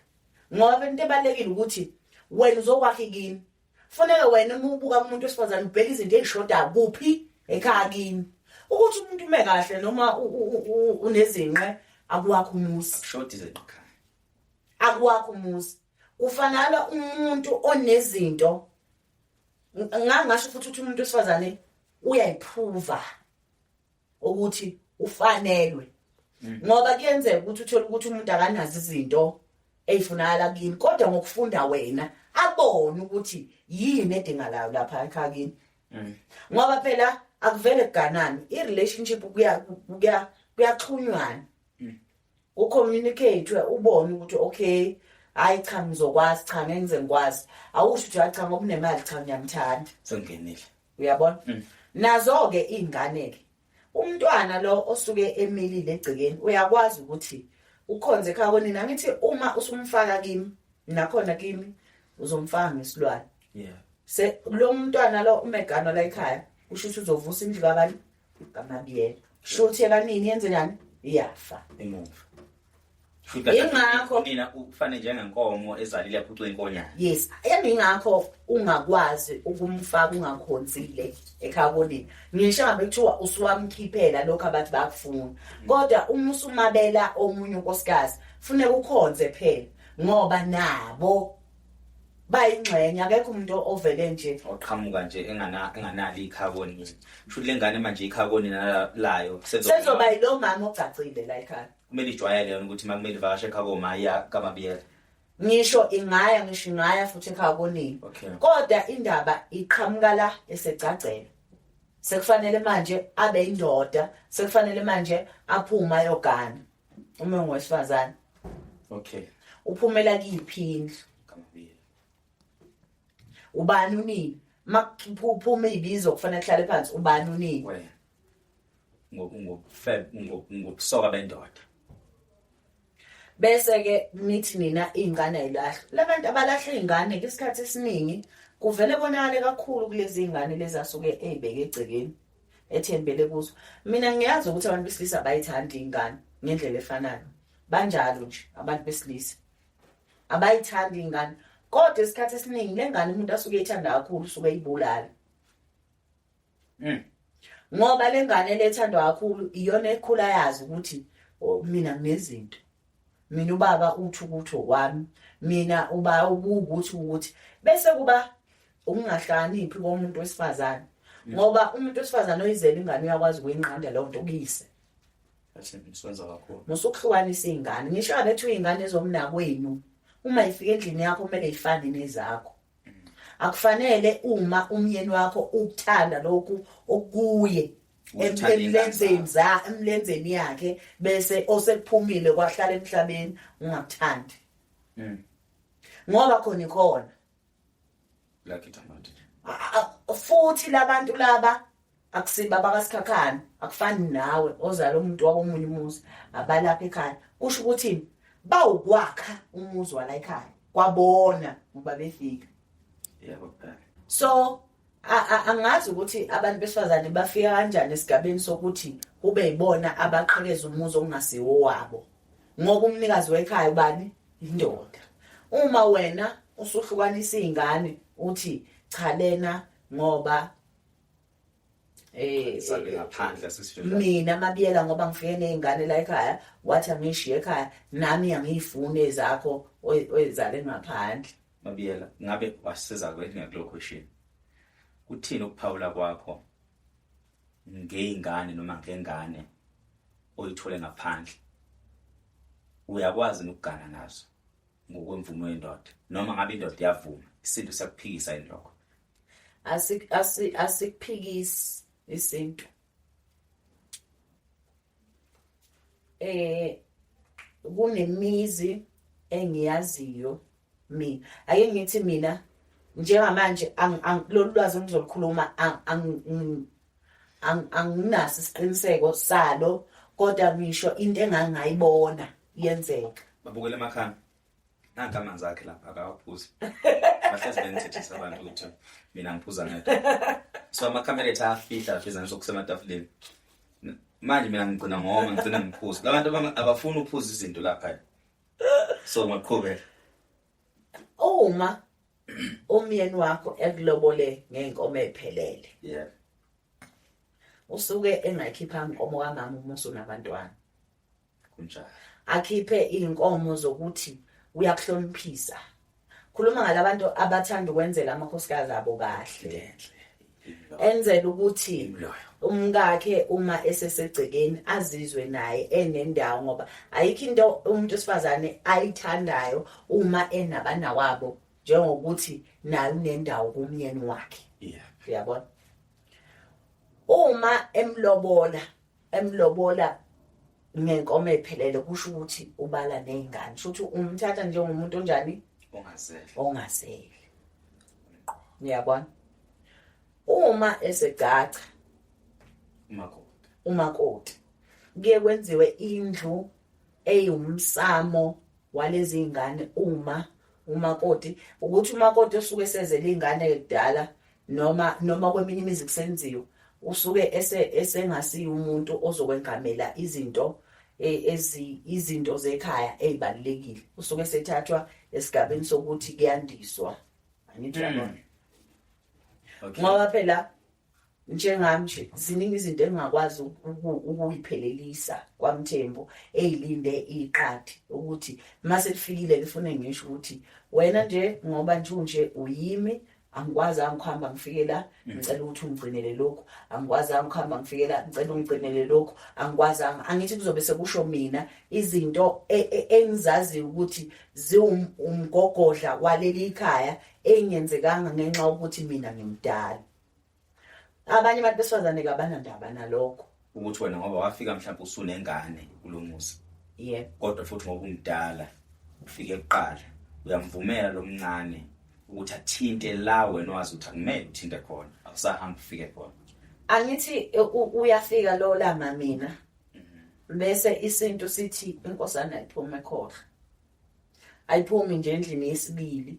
Speaker 1: Ngoba into ebalekile ukuthi wena uzokwakha ikini. Kufanele wena uma ubuka umuntu wesifazane ubheke izinto ezishodayo kuphi ekhaya kini. Ukuthi umuntu ume kahle noma unezinqe akuwakho umuzi.
Speaker 2: Akushodi izinto ekhaya.
Speaker 1: Akuwakho umuzi. Kufanele umuntu onezinto ngangasho futhi ukuthi umuntu wesifazane uyayiprova ukuthi ufanelwe. Ngoba kuyenzeka ukuthi uthole ukuthi umuntu akanazo izinto ezifunakala kini, kodwa ngokufunda wena abone ukuthi yini edingalayo lapha ekhaya kini. Ngoba phela akuvele kuganani, i-relationship kuyaxhunywana. Ucommunicate ubone ukuthi okay, hayi cha ngizokwazi, cha ngeke ngize ngikwazi. Awusho ukuthi hayi cha ngoba unemali, cha ngiyamthanda.
Speaker 2: Sengingenile.
Speaker 1: Uyabona? Nazo ke izingane ke. Umntwana lo osuke emilile egcekeni uyakwazi ukuthi ukhonze ekhaya konina. Ngithi uma usumfaka kimi, nakhona kimi uzomfaka ngesilwane. Se lo mntwana lo umegano la ekhaya usho ukuthi uzovusa indlu kabani? KaMabiyela. Shuthi kanini yenze njani? Iyafa.
Speaker 2: Emuva.
Speaker 1: Ingakho
Speaker 2: nina ufane njengenkomo ezalile yaphucwa inkonyane.
Speaker 1: Yes, ingakho ungakwazi ukumfaka ungakhonzile ekhaya konina. Ngisho ngabe kuthiwa usuwamkhiphela lokho abathi bakufuna. Kodwa uma usumabela omunye unkosikazi, funeka ukhonze phela ngoba nabo bayingxenye, akekho umuntu ovele nje
Speaker 2: oqhamuka nje enganali ikhaya konina. Shuthi lengane manje ikhaya konina layo
Speaker 1: sezoba yilo mama ogcagcile la ekhaya.
Speaker 2: Kumele ijwayele yona ukuthi makumele ivakashe ekhaya koma iya kaMabiyela.
Speaker 1: Ngisho ingaya, ngisho ingaya futhi ekhaya konina. Kodwa indaba iqhamuka la esegcagcela. Sekufanele manje abe indoda, sekufanele manje aphume ayogana. Uma ngowesifazane. Uphumela kiphi indlu?
Speaker 2: KaMabiyela.
Speaker 1: Ubani unini? Makuphuma izibizo kufanele kuhlale phansi ubani unini?
Speaker 2: Wena. Ngobusoka bendoda.
Speaker 1: Bese ke nithi nina izingane ayilahlwa. Labantu abalahla izingane isikhathi esiningi kuvele bonakale kakhulu kulezi izingane lezi asuke ezibeke egcekeni ethembele kuzo. Mina ngiyazi ukuthi abantu besilisa abayithandi izingane ngendlela efanayo. Banjalo nje abantu besilisa. Abayithandi izingane. Kodwa isikhathi esiningi lengane umuntu asuke eyithanda kakhulu usuke eyibulala. Ngoba lengane lethandwa kakhulu iyona ekhula yazi ukuthi mina nginezinto. Mina ubaba uthi ukuthi okwami, mina uba ukuthi ukuthi bese kuba ukungahlakaniphi komuntu wesifazane. Ngoba umuntu wesifazane oyizele ingane uyakwazi ukuyinqanda leyo nto kuyise.
Speaker 2: Athi ngisenza kakhulu.
Speaker 1: Musukuhlukanisa izingane. Ngisho ngabe kuthiwa izingane ezomnakwenu uma ifika endlini yakho kumele ifane nezakho. Akufanele uma umyeni wakho ukuthanda lokhu okukuye emlenzeni za emlenzeni yakhe bese osekuphumile kwahlala emhlabeni ungakuthandi. Ngoba khona ikhona.
Speaker 2: Like it or not.
Speaker 1: Futhi labantu laba akusiba bakasikhakhane akufani nawe ozala umuntu wakomunye umuzi abalapha ekhaya kusho ukuthi bawukwakha umuzi wala ekhaya kwabona ngoba befika.
Speaker 2: Yebo phela.
Speaker 1: So angazi ukuthi abantu besifazane bafika kanjani esigabeni sokuthi kube yibona abaqhekeza umuzi okungasiwo wabo ngoba umnikazi wekhaya ubani? Indoda. Uma wena usuhlukanisa izingane uthi cha lena ngoba
Speaker 2: Sabe ngaphandle sisifika.
Speaker 1: Mina mabiyela ngoba ngifike nezingane la ekhaya wathi angishiye ekhaya nami angiyifuni ezakho oyizale ngaphandle.
Speaker 2: Mabiyela ngabe wasiza kwenye kulo question. Kuthini ukuphawula kwakho ngeyingane noma ngengane oyithole ngaphandle? Uyakwazi ukugana nazo ngokwemvumo yendoda noma ngabe indoda iyavuma isintu siyakuphikisa yini lokho?
Speaker 1: Asikuphikisi isintu. Kunemizi engiyaziyo mina ake ngithi mina njengamanje lolu lwazi engizolukhuluma anginaso isiqiniseko salo kodwa ngisho into engangayibona yenzeka.
Speaker 2: Babukele emakhaya nanka amanzi akhe lapha akawaphuzi. Bahlezi bengithethisa abantu ukuthi mina ngiphuza ngedwa. So amakhamera ethu ayafihla lapha ezansi okusematafuleni. Manje mina ngigcina ngoma ngigcina ngiphuza. Labantu abafuni ukuphuza izinto lapha. So ngaqhubeka.
Speaker 1: Uma umyeni wakho ekulobole ngenkomo ephelele.
Speaker 2: Yeah.
Speaker 1: Usuke engayikhipha inkomo kamama uma usunabantwana.
Speaker 2: Kunjalo.
Speaker 1: Akhiphe inkomo zokuthi uyakuhloniphisa. Khuluma ngalabantu abathanda ukwenzela amakhosikazi abo kahle. Enzela ukuthi umkakhe uma esesegcekeni azizwe naye enendawo ngoba ayikho into umuntu wesifazane ayithandayo uma enabanawabo njengokuthi naye unendawo kumyeni wakhe.
Speaker 2: Yeah.
Speaker 1: Uyabona? Uma emlobola ngenkomo ephelele kusho ukuthi ubala nezingane. Kusho ukuthi umthatha njengomuntu onjani?
Speaker 2: Ongazele.
Speaker 1: Ongazele. Uyabona? Uma esegcaca umakoti kuye kwenziwe indlu eyiwumsamo walezi ngane uma umakoti ukuthi umakoti osuke esezele ingane kudala noma kweminye imizi kusenziwa usuke esengasiye umuntu ozokwengamela izinto izinto zekhaya ezibalulekile usuke sethathwa esigabeni sokuthi kuyandiswa angithi uyabona. Ngoba phela njengami nje ziningi izinto engingakwazi ukuyiphelelisa kwaMthembu eyilinde iqadi ukuthi mase lifikile lifune ngisho ukuthi wena nje ngoba nje unje uyimi angikwazi angihamba ngifike la ngicela ukuthi ungigcinele lokhu, angikwazi angihamba ngifike la ngicela ungigcinele lokhu, angikwazi angithi kuzobe sekusho mina izinto engizaziyo ukuthi ziwumgogodla waleli khaya engenzekanga ngenxa yokuthi mina ngimdala. Abanye abantu besifazane kabanandaba nalokho.
Speaker 2: Ukuthi wena ngoba wafika mhlawumbe usunengane kulomuzi.
Speaker 1: Yebo.
Speaker 2: Kodwa futhi ngoba umdala ufike kuqala uyamvumela lomncane ukuthi athinte la wena wazi ukuthi akumele uthinte khona, awusahamba ufike khona.
Speaker 1: Angithi uyafika lo lama mina. Bese isintu sithi inkosana ayiphume ekhohlo. Ayiphumi nje endlini yesibili.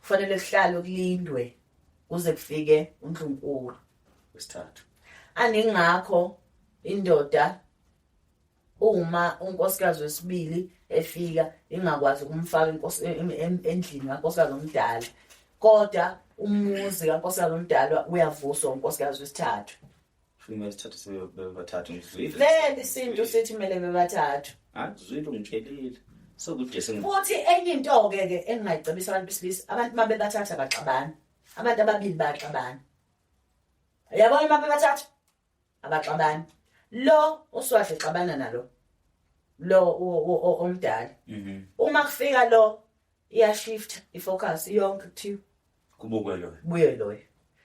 Speaker 1: Kufanele kuhlale kulindwe kuze kufike uNdlunkulu
Speaker 2: wesithathu.
Speaker 1: Aningakho indoda uma unkosikazi wesibili efika ingakwazi ukumfaka inkosi endlini kankosikazi omdala, kodwa umuzi kankosikazi omdala uyavuswa unkosikazi wesithathu.
Speaker 2: Funa wesithathu sebebathathu ngizwile.
Speaker 1: Vele isintu sithi kumele bebathathu.
Speaker 2: Hayi ngizwile ungitshelile. Sokuthi nje
Speaker 1: Futhi enye into ke ke engingayicebisa abantu besilisa, abantu mabebathatha baxabana. Abantu ababili baxabana. Yabona uma bebathathu abaxabani. Lo uswahle xabana nalo. Lo omdala. Uma kufika lo iya-shift i-focus yonke kuthiwa
Speaker 2: Kubukwe loyo.
Speaker 1: Buye loyo.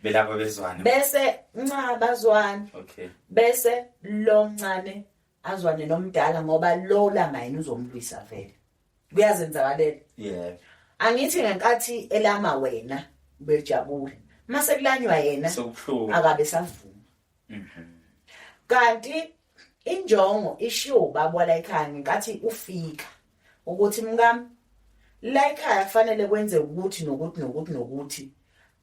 Speaker 2: Belapha bezwana.
Speaker 1: Bese nca bazwana.
Speaker 2: Okay.
Speaker 1: Bese lo mncane azwane nomdala ngoba lo lama yena uzomlwisa vele. Kuyazenzakalela.
Speaker 2: Yeah.
Speaker 1: Angithi ngenkathi elama wena bejabule. Mase kulanywa yena
Speaker 2: sekubuhlungu
Speaker 1: akabe savuma. Kanti injongo ishiwo ubaba wala ekhaya ngenkathi ufika ukuthi mkami la ekhaya kufanele kwenze ukuthi nokuthi nokuthi nokuthi.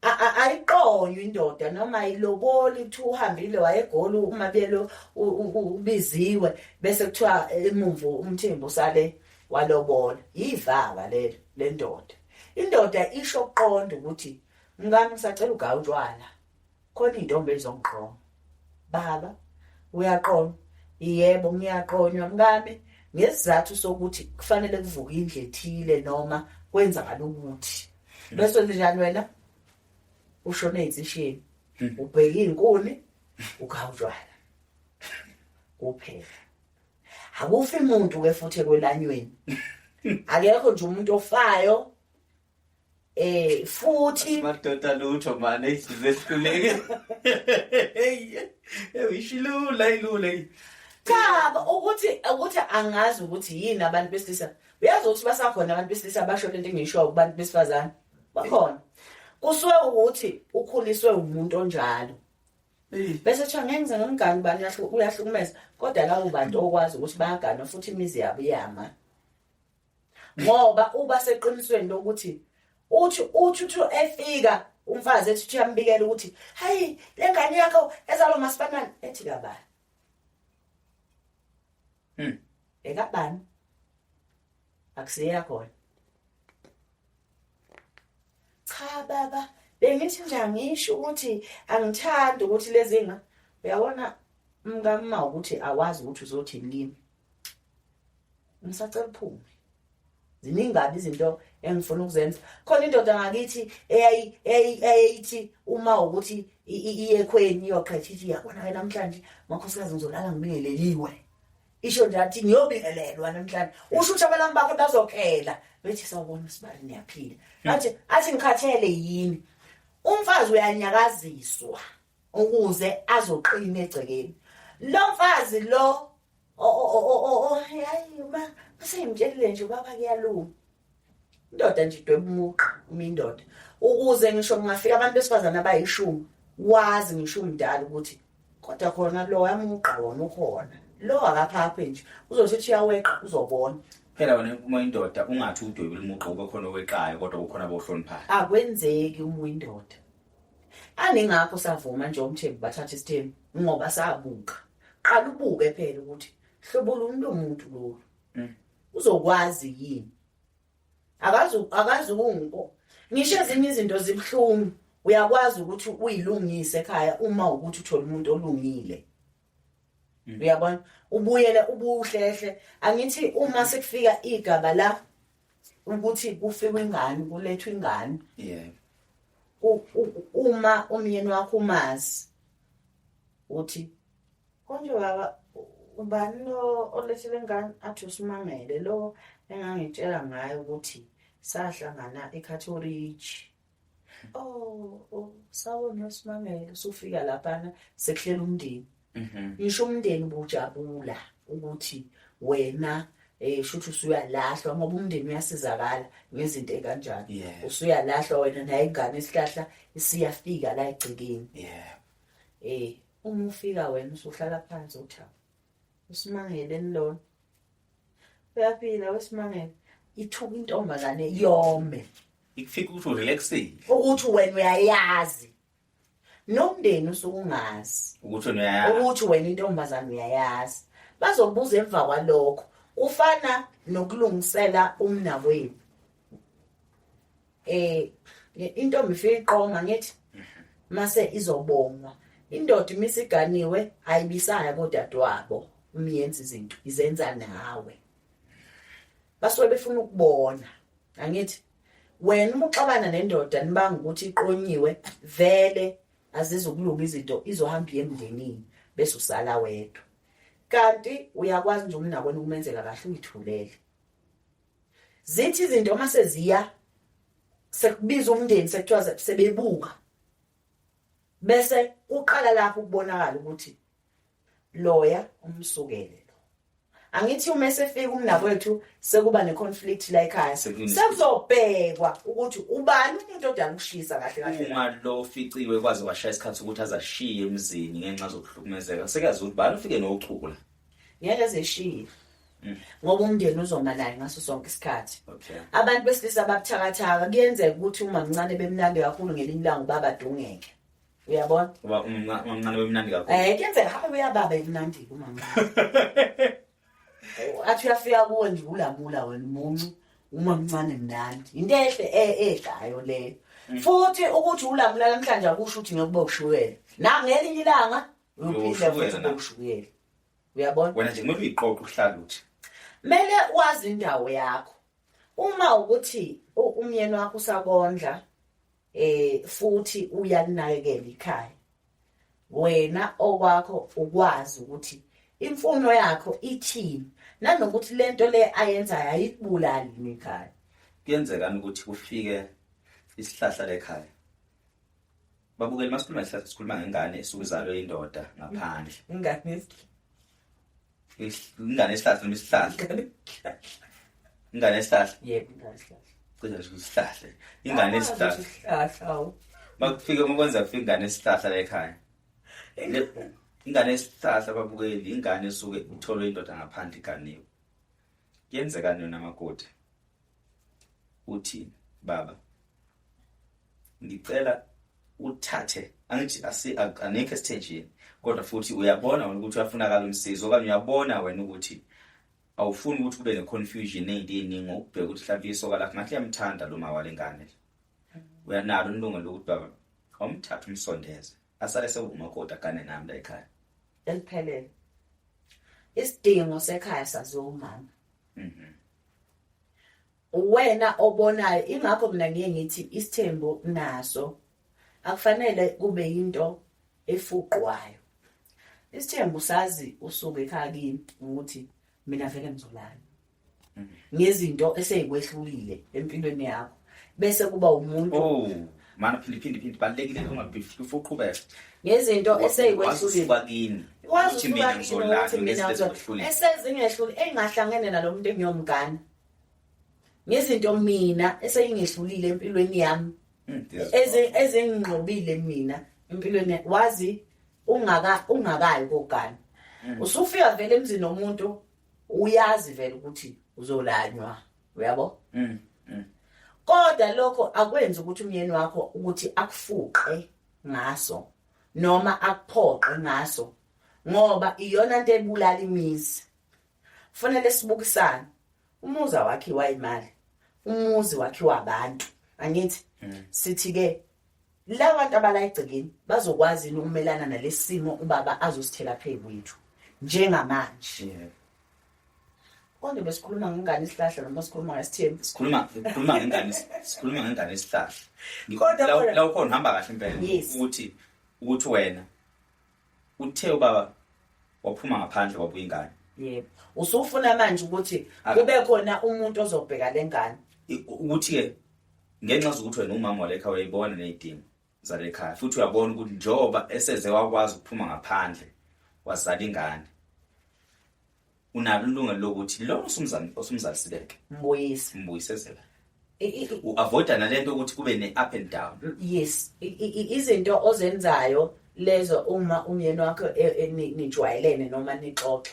Speaker 1: Ayiqonywa indoda noma ayiloboli kuthiwa uhambile wayeGoli uMabiyelo ubiziwe bese kuthiwa emumva umthimba usale walobola. Yivaka lelo lendoda. Indoda isho kuqonda ukuthi mkami ngisacela ugaye utshwala. Khona iy'ntombi ezongiqoma. Baba uyaqonywa. Yebo ngiyaqonywa mkami ngesizathu sokuthi kufanele kuvuke indlu ethile noma kwenzakala ukuthi. Bese njani wena? Ushone ey'nsisheni. Ubheke iy'nkuni ugaya utshwala. Kuphela. Akufi umuntu ke futhi ekwelanyweni. Akekho nje umuntu ofayo. Futhi
Speaker 2: madoda lutho manje sizehluleke. Hey, ishilula ilula.
Speaker 1: Cha, ukuthi angazi ukuthi yini abantu besilisa. Uyazi ukuthi basakhona abantu besilisa basho lento engisho kubantu besifazane. Bakhona. Kusuke ukuthi ukhuliswe umuntu onjalo. Bese kuthiwa ngeke ngize ngimgane ubani uyahlukumeza, kodwa labo bantu okwazi ukuthi bayaganwa futhi imizi yabo iyama. Ngoba uba seqinisweni lokuthi uthi uthi uthi efika umfazi ethi uyambikela ukuthi hayi le ngane yakho ezalwa masifanani ethi kabani. Ekabani? Akusiya khona. Cha baba, bengithi nje angisho ukuthi angithandi ukuthi lezinga uyabona mkama ukuthi awazi ukuthi uzothini kimi. Ngisacela uphume. Ziningi kabi izinto engifuna ukuzenza. Khona indoda ngakithi eyayithi uma ukuthi iye ekhweni iyoqhetha ithi yabona ke namhlanje makhosikazi ngizolala ngibingeleliwe. Isho nje athi ngiyobingelelwa namhlanje. Usho ukuthi abalami bakho bazokhela. Bethi sawubona sibali niyaphila. Athi ngikhathele yini? Umfazi uyanyakaziswa ukuze azoqina egcekeni. Lo mfazi lo hayi ma usengitshelile nje ubaba kuyalunga. Indoda nje idweba umugqa uma indoda. Ukuze ngisho kungafika abantu besifazane abayishumi wazi ngisho umdala ukuthi kodwa khona lo yamugqa wona ukhona. Lo akaphaphe nje uzothi uyaweqa uzobona.
Speaker 2: Phela wena uma indoda ungathi udwebile umugqa ube khona oweqayo kodwa kukhona abohloniphayo.
Speaker 1: Akwenzeki uma indoda. Aningakho savuma nje umthembu bathatha isithembu ngoba sabuka. Qala ubuke phela ukuthi hlobo luni lomuntu lolu. Uzokwazi yini? Akazi ukungibo. Ngisho ezinye izinto zibhlungu uyakwazi ukuthi uyilungise ekhaya uma ukuthi uthola umuntu olungile. Uyabona? Ubuyele ubuhlehle. Angithi uma sekufika igaba la ukuthi kufike ingane kulethwe ingane.
Speaker 2: Yeah.
Speaker 1: Uma umyeni wakho umazi uthi konje baba ubani lo olethele ingane athi usimangele lo engangitshela ngaye ukuthi sahlangana eCatholic. Oh, sawona usimangele usufika laphana sekuhlela umndeni. Ngisho umndeni ubujabula ukuthi wena shuthi usuyalahlwa ngoba umndeni uyasizakala ngezinto ekanjalo. Usuyalahlwa wena naye ingane isihlahla isiyafika la egcekeni. Uma ufika wena usuhlala phansi uthi usimangele lona. Uyaphila usimangele. Ithuka intombazane yome.
Speaker 2: Ikufika ukuthi urelaxile.
Speaker 1: Ukuthi wena uyayazi. Nomndeni usukungazi.
Speaker 2: Ukuthi wena uyayazi.
Speaker 1: Ukuthi wena intombazane uyayazi. Bazokubuza emva kwalokho. Kufana nokulungisela umnakwenu. Intombi ifika iqonga ngithi mase izobongwa. Indoda imisiganiwe ayibisaya kodadewabo umyenza izinto izenza nawe. Basuke befuna ukubona. Angithi wena uma uxabana nendoda nibanga ukuthi iqonyiwe vele Azizukulunga izinto, izohamba iye emndenini bese usala wedwa. Kanti uyakwazi nje umnakwenu ukumenzela kahle uyithulele. Zithi izinto uma seziya sekubiza umndeni sekuthiwa sebebuka bese kuqala lapho ukubonakala ukuthi loya umsukele lo. Angithi uma esefika umnakwethu sekuba ne-conflict la ekhaya, sekuzobhekwa ukuthi ubani umuntu odala ukushisa kahle kahle.
Speaker 2: Uma lo ficiwe kwaze kwashaya isikhathi ukuthi azashiye emzini ngenxa zokuhlukumezeka, sekuyazi ukuthi bani ufike nochuku la.
Speaker 1: Ngeke ezeshiye ngoba umndeni uzoma naye ngaso sonke isikhathi. Abantu besilisa babuthakathaka, kuyenzeka ukuthi uma mncane bemnandi kakhulu ngelinye ilanga ubaba adungeke. Uyabona?
Speaker 2: Uba umncane bemnandi kakhulu.
Speaker 1: Kuyenzeka hayi uyababa emnandi uma mncane. Athi uyafika kuwe nje ulamula wena umuncu uma mncane mnandi. Into ehle ehlayo leyo. Futhi ukuthi ulamula namhlanje akusho ukuthi ngeke ube ushukela. Nangelinye ilanga uyophinde futhi ube ushukela. Uyabona?
Speaker 2: Wena nje kumele uyiqoqe uhlale uthi.
Speaker 1: Kumele wazi indawo yakho. Uma ukuthi umyeni wakho usakondla futhi uyalinakekela ikhaya, wena okwakho ukwazi ukuthi imfuno yakho ithini, nanokuthi lento le ayenzayo ayikubulali nekhaya.
Speaker 2: Kuyenzekani ukuthi kufike isihlahla lekhaya? Babukeli, masikhuluma isihlahla sikhuluma ngengane esuke izalwe indoda ngaphandle.
Speaker 1: Ingane esihlahla.
Speaker 2: Ingane esihlahla noma isihlahla? Ingane esihlahla.
Speaker 1: Yebo, ingane esihlahla.
Speaker 2: Cishe nje isihlahla. Ingane esihlahla.
Speaker 1: Isihlahla, awu.
Speaker 2: Makufike uma kwenza kufika ingane esihlahla la ekhaya. Ingane esihlahla babukeli, ingane esuke itholwe indoda ngaphandle iganiwe. Kuyenzekani yona makoti? Uthi baba ngicela uthathe, angithi anikho esithenjini, kodwa futhi uyabona wena ukuthi uyafunakala umsizo, okanye uyabona wena ukuthi awufuni ukuthi kube ne-confusion ney'nto ey'ningi ngokubheka ukuthi mhlawumbe isoka lakho ngathi liyamthanda lo ma wale ngane. Uyanalo ilungelo lokuthi baba awumthathe umsondeze asale sewumakoti agane nami la ekhaya.
Speaker 1: Eliphelele. Isidingo sekhaya saziwa umama. Wena obonayo, ingakho mina ngiye ngithi isithembu naso akufanele kube yinto efuqwayo. Isithembu sazi usuke ekhaya kini ukuthi mina vele ngizolala ngezinto eseyikwehlulile empilweni yakho, bese kuba umuntu.
Speaker 2: Oh, mana phinde phinde phinde balekile ungabifiki uqhubeka.
Speaker 1: Ngezinto eseyikwehlulile
Speaker 2: kwakini.
Speaker 1: Wazi ukuthi mina ngizolala ngezinto esezingehluli engahlangene nalomuntu engiyomgana. Ngezinto mina eseyingehlulile empilweni yami. Ezinginqobile mina empilweni, wazi ungakayi kogana. Usufika vele emzini womuntu uyazi vele ukuthi uzolanywa, uyabo? Kodwa lokho akwenzi ukuthi umyeni wakho ukuthi akufuqe ngaso noma akuphoqe ngaso, ngoba iyona into ebulala imizi. Kufanele sibukisane. Umuzi awakhiwa imali, umuzi wakhiwa abantu. Angithi sithi ke labantu abala egcekeni bazokwazi ukumelana nalesimo ubaba azosithela phezu kwethu njengamanje. Kodwa besikhuluma ngengane isihlahla noma sikhuluma ngesithembu?
Speaker 2: Sikhuluma ngengane, sikhuluma ngengane isihlahla. Kodwa la ukhona uhamba kahle impela ukuthi wena uthe ubaba waphuma ngaphandle wabuya ingane.
Speaker 1: Yebo. Usufuna manje ukuthi kube khona umuntu ozobheka lengane.
Speaker 2: Ukuthi ke ngenxa zokuthi wena umama walekha uyayibona nezidingo zalekhaya, futhi uyabona ukuthi njengoba eseze wakwazi ukuphuma ngaphandle wazala ingane, unalo ilungelo lokuthi lo osumzalisileke
Speaker 1: mbuyise,
Speaker 2: mbuyisezela. U-avoida nalento ukuthi kube ne-up and down.
Speaker 1: Yes, izinto ozenzayo lezo uma umyeni wakho nijwayelene noma nixoxe,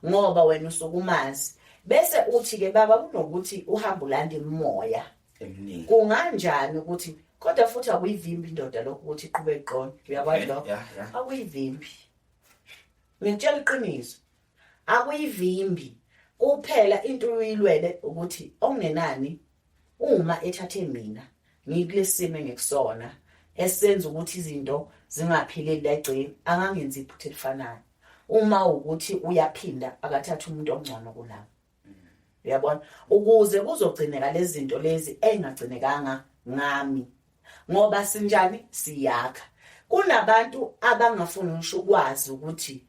Speaker 1: ngoba wena usukumazi. Bese uthi ke baba kunokuthi uhambe ulanda imoya
Speaker 2: eminingi,
Speaker 1: kunganjani ukuthi kodwa futhi akuyivimbi indoda lokho ukuthi iqhubeke iqonde. Uyakwazi lokho? Akuyivimbi. Ngikutshela iqiniso, akuyivimbi. Kuphela into uyilwele ukuthi okungenani uma ethathe mina ngikulesimo engikusona esenza ukuthi izinto zingaphileli la egcekeni, angangenzi iphutha elifanayo. Uma ukuthi uyaphinda akathathe umuntu ongcono kunami. Uyabona? Ukuze kuzogcineka lezi zinto lezi engagcinekanga ngami. Ngoba sinjani siyakha. Kunabantu abangafuni ngisho ukwazi ukuthi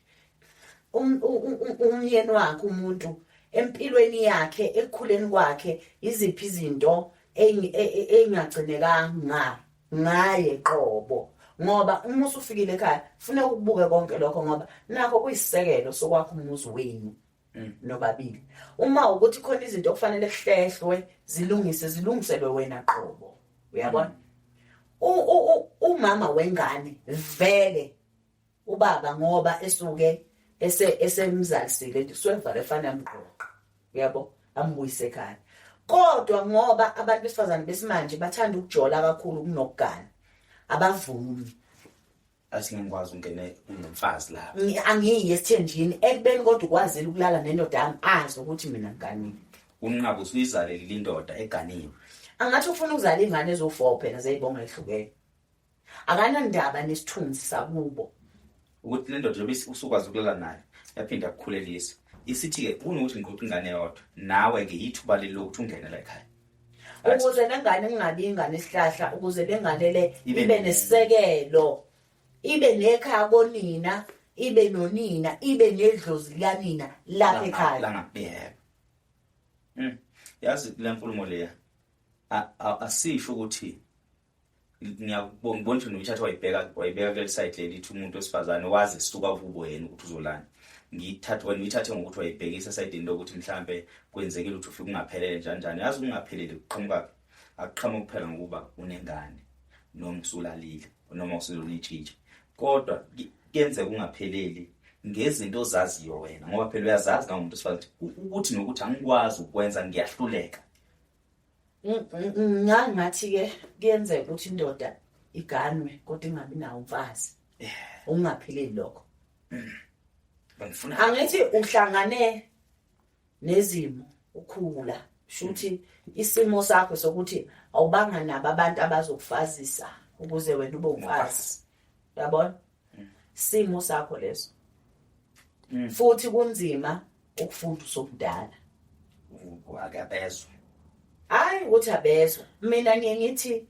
Speaker 1: umyeni wakhe umuntu empilweni yakhe ekukhuleni kwakhe iziphi izinto engagcinekanga ngaye qobo ngoba uma usufikile ekhaya funeka ukubuke konke lokho ngoba nakho kuyisisekelo sokwakha umuzi wenu nobabili. Uma ukuthi khona izinto okufanele kuhlehlwe zilungise zilungiselwe wena qobo, uyabona? Umama wengane vele ubaba ngoba esuke ese esemzalisile nje kusuke kuvale fana amqoqa, uyabo, ambuyise ekhaya. Kodwa ngoba abantu besifazane besimanje bathanda ukujola kakhulu kunokugana, abavumi.
Speaker 2: Athi ngikwazi ungene unomfazi lapha.
Speaker 1: Angiyi esithenjini ekubeni kodwa ukwazile ukulala nendoda yami azi ukuthi mina ngiganile.
Speaker 2: Unqaba usuyizalelile indoda eganiwe.
Speaker 1: Angathi ufuna ukuzala ingane ezo-4 phela zeyibonga ehlukene. Akanandaba nesithunzi sakubo.
Speaker 2: Ukuthi le ndoda njengoba usukwazi ukulala nayo yaphinda yakukhulelisa. Isithi-ke kunokuthi ngiqoqe ingane eyodwa nawe-ke yithuba leli lokuthi ungene la ekhaya.
Speaker 1: Ukuze lengane kungabi ingane isihlahla, ukuze lengane le ibe nesisekelo, ibe nekhaya konina, ibe nonina, ibe nedlozi likanina lapha ekhaya.
Speaker 2: Langabheka. Yazi le nkulumo leya asisho ukuthi ngiyakubonga ngibona ukuthi nomtshatho wayibheka wayibeka kuleli side leli ithi umuntu wesifazane wazi suka kubo yena ukuthi uzolana. Ngiyithathe wena uyithathe ngokuthi wayibhekisa esayidini lokuthi mhlambe kwenzekile ukuthi ufike ungaphelele njani njani. Yazi ungaphelele kuqhamuka akuqhamuka kuphela ngokuba unengane noma usulalile noma usulonitshitshe, kodwa kuyenzeka ungapheleli ngezinto ozaziyo wena ngoba phela uyazazi nawumuntu wesifazane ukuthi nokuthi angikwazi ukwenza ngiyahluleka.
Speaker 1: Ngangathi-ke kuyenzeka ukuthi indoda iganwe kodwa ingabi nawo umfazi. Ungaphileli lokho.
Speaker 2: Bangifuna
Speaker 1: Angithi uhlangane nezimo ukhula, shuthi isimo sakho sokuthi awubanga nabo abantu abazokufazisa ukuze wena ube umfazi. Uyabona? Simo sakho leso. Futhi kunzima ukufunda usomdala.
Speaker 2: Akabezwa.
Speaker 1: Hayi ukuthi abezwa. Mina ngiye ngithi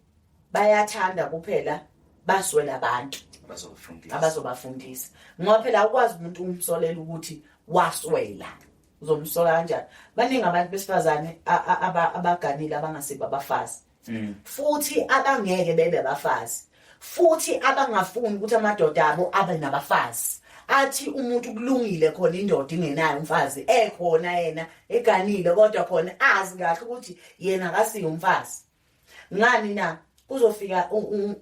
Speaker 1: bayathanda kuphela baswela abantu
Speaker 2: abazobafundisa.
Speaker 1: Abazobafundisa. Ngoba phela awukwazi umuntu umsolela ukuthi waswela. Uzomsola kanjani? Baningi abantu besifazane abaganile abangasibo abafazi. Futhi abangeke bebe abafazi. Futhi abangafuni ukuthi amadoda abo abe nabafazi. Athi umuntu kulungile khona indoda ingenayo umfazi, ekhona yena eganile kodwa khona azi kahle ukuthi yena akasiyo umfazi. Ngani na? Kuzofika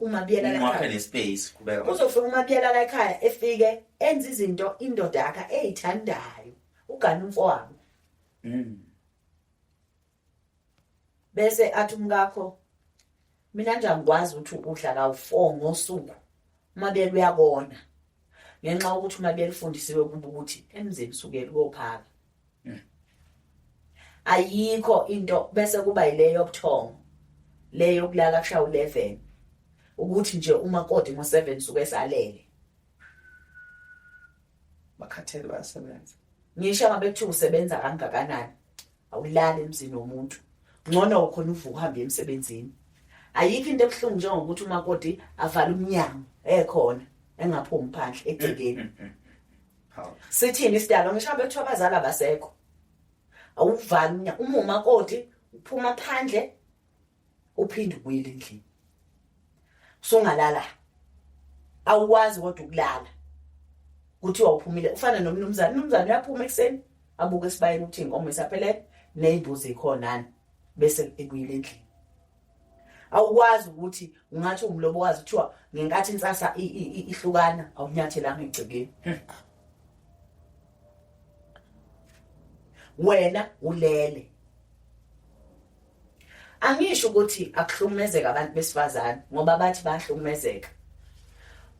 Speaker 1: umabiyela la
Speaker 2: ekhaya. Nespace kubeka.
Speaker 1: Kuzofika umabiyela la ekhaya efike enze izinto indoda yakhe eyithandayo. Ugana umfowabo. Bese athi umkakho mina nje angikwazi ukuthi udla kawu-4 ngosuku. Umabiyela uyabona. Ngenxa yokuthi umabiyela ufundisiwe kuba ukuthi emzini usukela uyophaka. Ayikho into bese kuba yileyo yobuthongo. Leyo yokulala kushaya u11. Ukuthi nje umakoti ngo7 suke esalele.
Speaker 2: Bakhathele bayasebenza.
Speaker 1: Ngisho ngabe kuthiwa usebenza kangakanani, awulali emzini womuntu. Ngcono ukhona uvuka uhambe emsebenzini. Ayikho into ebuhlungu njengokuthi umakoti avale umnyango ekhona engaphumi phandle egcekeni. Sithini isidalo ngisho ngabe kuthiwa abazali abasekho. Awuvali umnyango, uma umakoti uphuma phandle uphinde ubuyele endlini. Usungalala. Awukwazi kodwa ukulala. Kuthiwa uphumile ufana nomnumzane, umnumzane uyaphuma ekuseni abuke esibayeni ukuthi inkomo isaphelele nezimbuzi ikhonana bese ebuyele endlini. Awukwazi ukuthi ungathi umlobokazi kuthiwa ngenkathi insasa ihlukana awunyathelanga egcekeni. Wena ulele. Angisho ukuthi akuhlukumezeka abantu besifazane ngoba bathi bayahlukumezeka.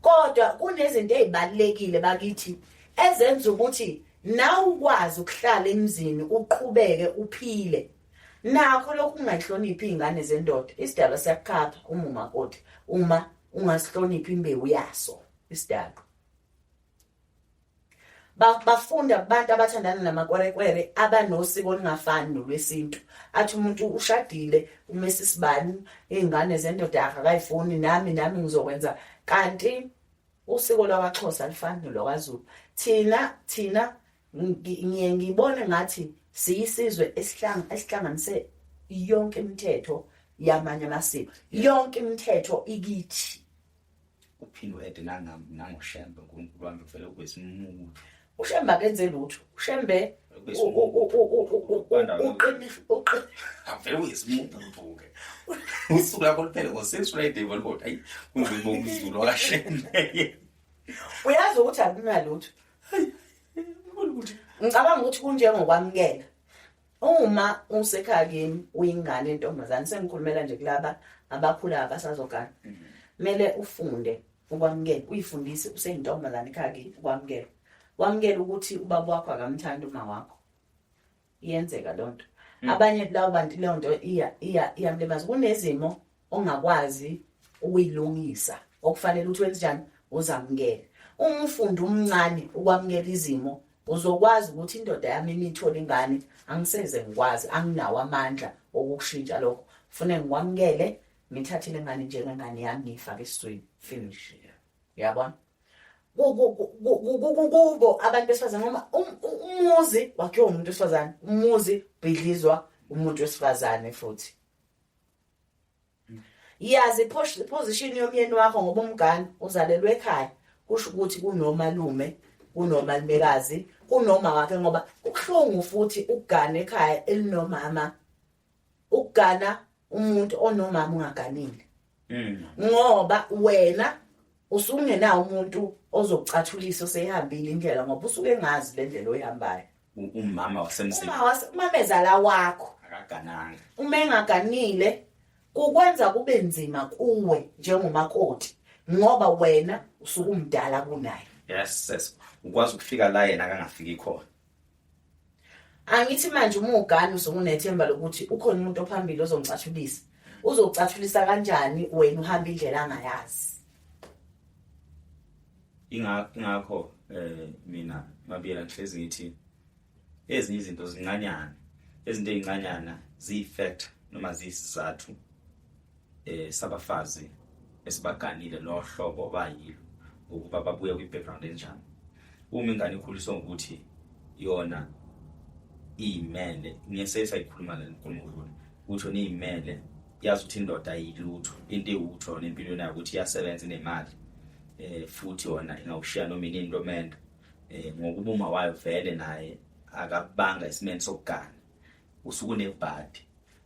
Speaker 1: Kodwa kunezinto ezibalekile bakithi ezenza ukuthi nawe ukwazi ukuhlala emzini uqhubeke uphile. Nakho lokhu ungayihloniphi izingane zendoda, isidalwa siyakukhapha uma umakoti, uma ungasihloniphi imbewu yaso isidalwa. Bafunda kubantu abathandana namakwerekwere abanosiko olungafani nolwesintu. Athi umuntu ushadile umesisibani, izingane zendoda yakhe akayifuni, nami nami ngizokwenza. Kanti Usiko lwakwaXhosa alifani nolwakwaZulu. Thina ngiye ngibone ngathi siyisizwe esihlanganise yonke imithetho yamanye amasiko. Yonke imithetho ikithi.
Speaker 2: Uphinde u-ede nangoShembe, uNkulunkulu wami vele kwesimuku.
Speaker 1: uShembe akenze lutho. uShembe
Speaker 2: Vele uyisimuku ke. Usuku lakho luphele ngo-6 Friday kodwa ayi kunzima umZulu wakaShembe.
Speaker 1: Uyazi ukuthi akunalutho. Ngicabanga ukuthi kunjengokwamukela. Uma usekhaya kini uyingane entombazane, sengikhulumela nje kulaba abakhulayo abasazogana. Kumele ufunde ukwamukela, uyifundise useyintombazane ekhaya kini ukwamukela. Wamukela ukuthi ubaba wakho akamthandi uma wakho. Iyenzeka loo nto. Abanye labo bantu leyo nto iyamlimaza. Kunezimo ongakwazi ukuyilungisa okufanele ukuthi wenze njani, uzamukele. Uma ufunda umncane ukwamukela izimo, uzokwazi ukuthi indoda yami imithole ingane, angiseze ngikwazi, anginawo amandla okukushintsha lokho. Kufanele ngikwamukele, ngithathe le ngane njengengane yami ngiyifake esiswini, finish. Uyabona? Kubo abantu besifazane, ngoba umuzi wakhiwa umuntu wesifazane, umuzi ubhidlizwa umuntu wesifazane futhi. Yazi position yomyeni wakho ngoba umngane uzalelwe ekhaya, kusho ukuthi kunomalume, kunomalumekazi, kunoma wakhe, ngoba kubuhlungu futhi ukugana ekhaya elinomama, ukugana umuntu onomama ungaganile. Ngoba wena usungenawo umuntu ozokucathulisa oseyihambile indlela, ngoba usuke engazi le ndlela oyihambayo.
Speaker 2: Umama wasemzini.
Speaker 1: Umamezala wakho
Speaker 2: akagananga.
Speaker 1: Uma engaganile kukwenza kube nzima kuwe njengomakoti, ngoba wena usuke umdala kunaye.
Speaker 2: Yes, yes. Ukwazi ukufika la yena akangafiki khona.
Speaker 1: Angithi manje uma ugana usuke unethemba lokuthi ukhona umuntu ophambili ozongicathulisa. Uzokucathulisa kanjani wena uhamba indlela angayazi?
Speaker 2: Ingakho mina Mabiyela ngihlezi ngithi ezinye izinto zincanyana, izinto ezincanyana ziyi-factor noma ziyisizathu sabafazi esibaganile nohlobo bayilo ngokuba babuya kwi-background enjani. Uma ingane ikhuliswa ngokuthi yona iyimele, ngiyesesa ikhuluma le nkulumo udlule ukuthi yona iyimele, yazi ukuthi indoda ayilutho, into ewutho yona empilweni yayo ukuthi iyasebenza, inemali, futhi yona ingawushiya noma inini lo mendo, ngokuba uma wayo vele naye akabanga isimeni sokugana, usuke unebhadi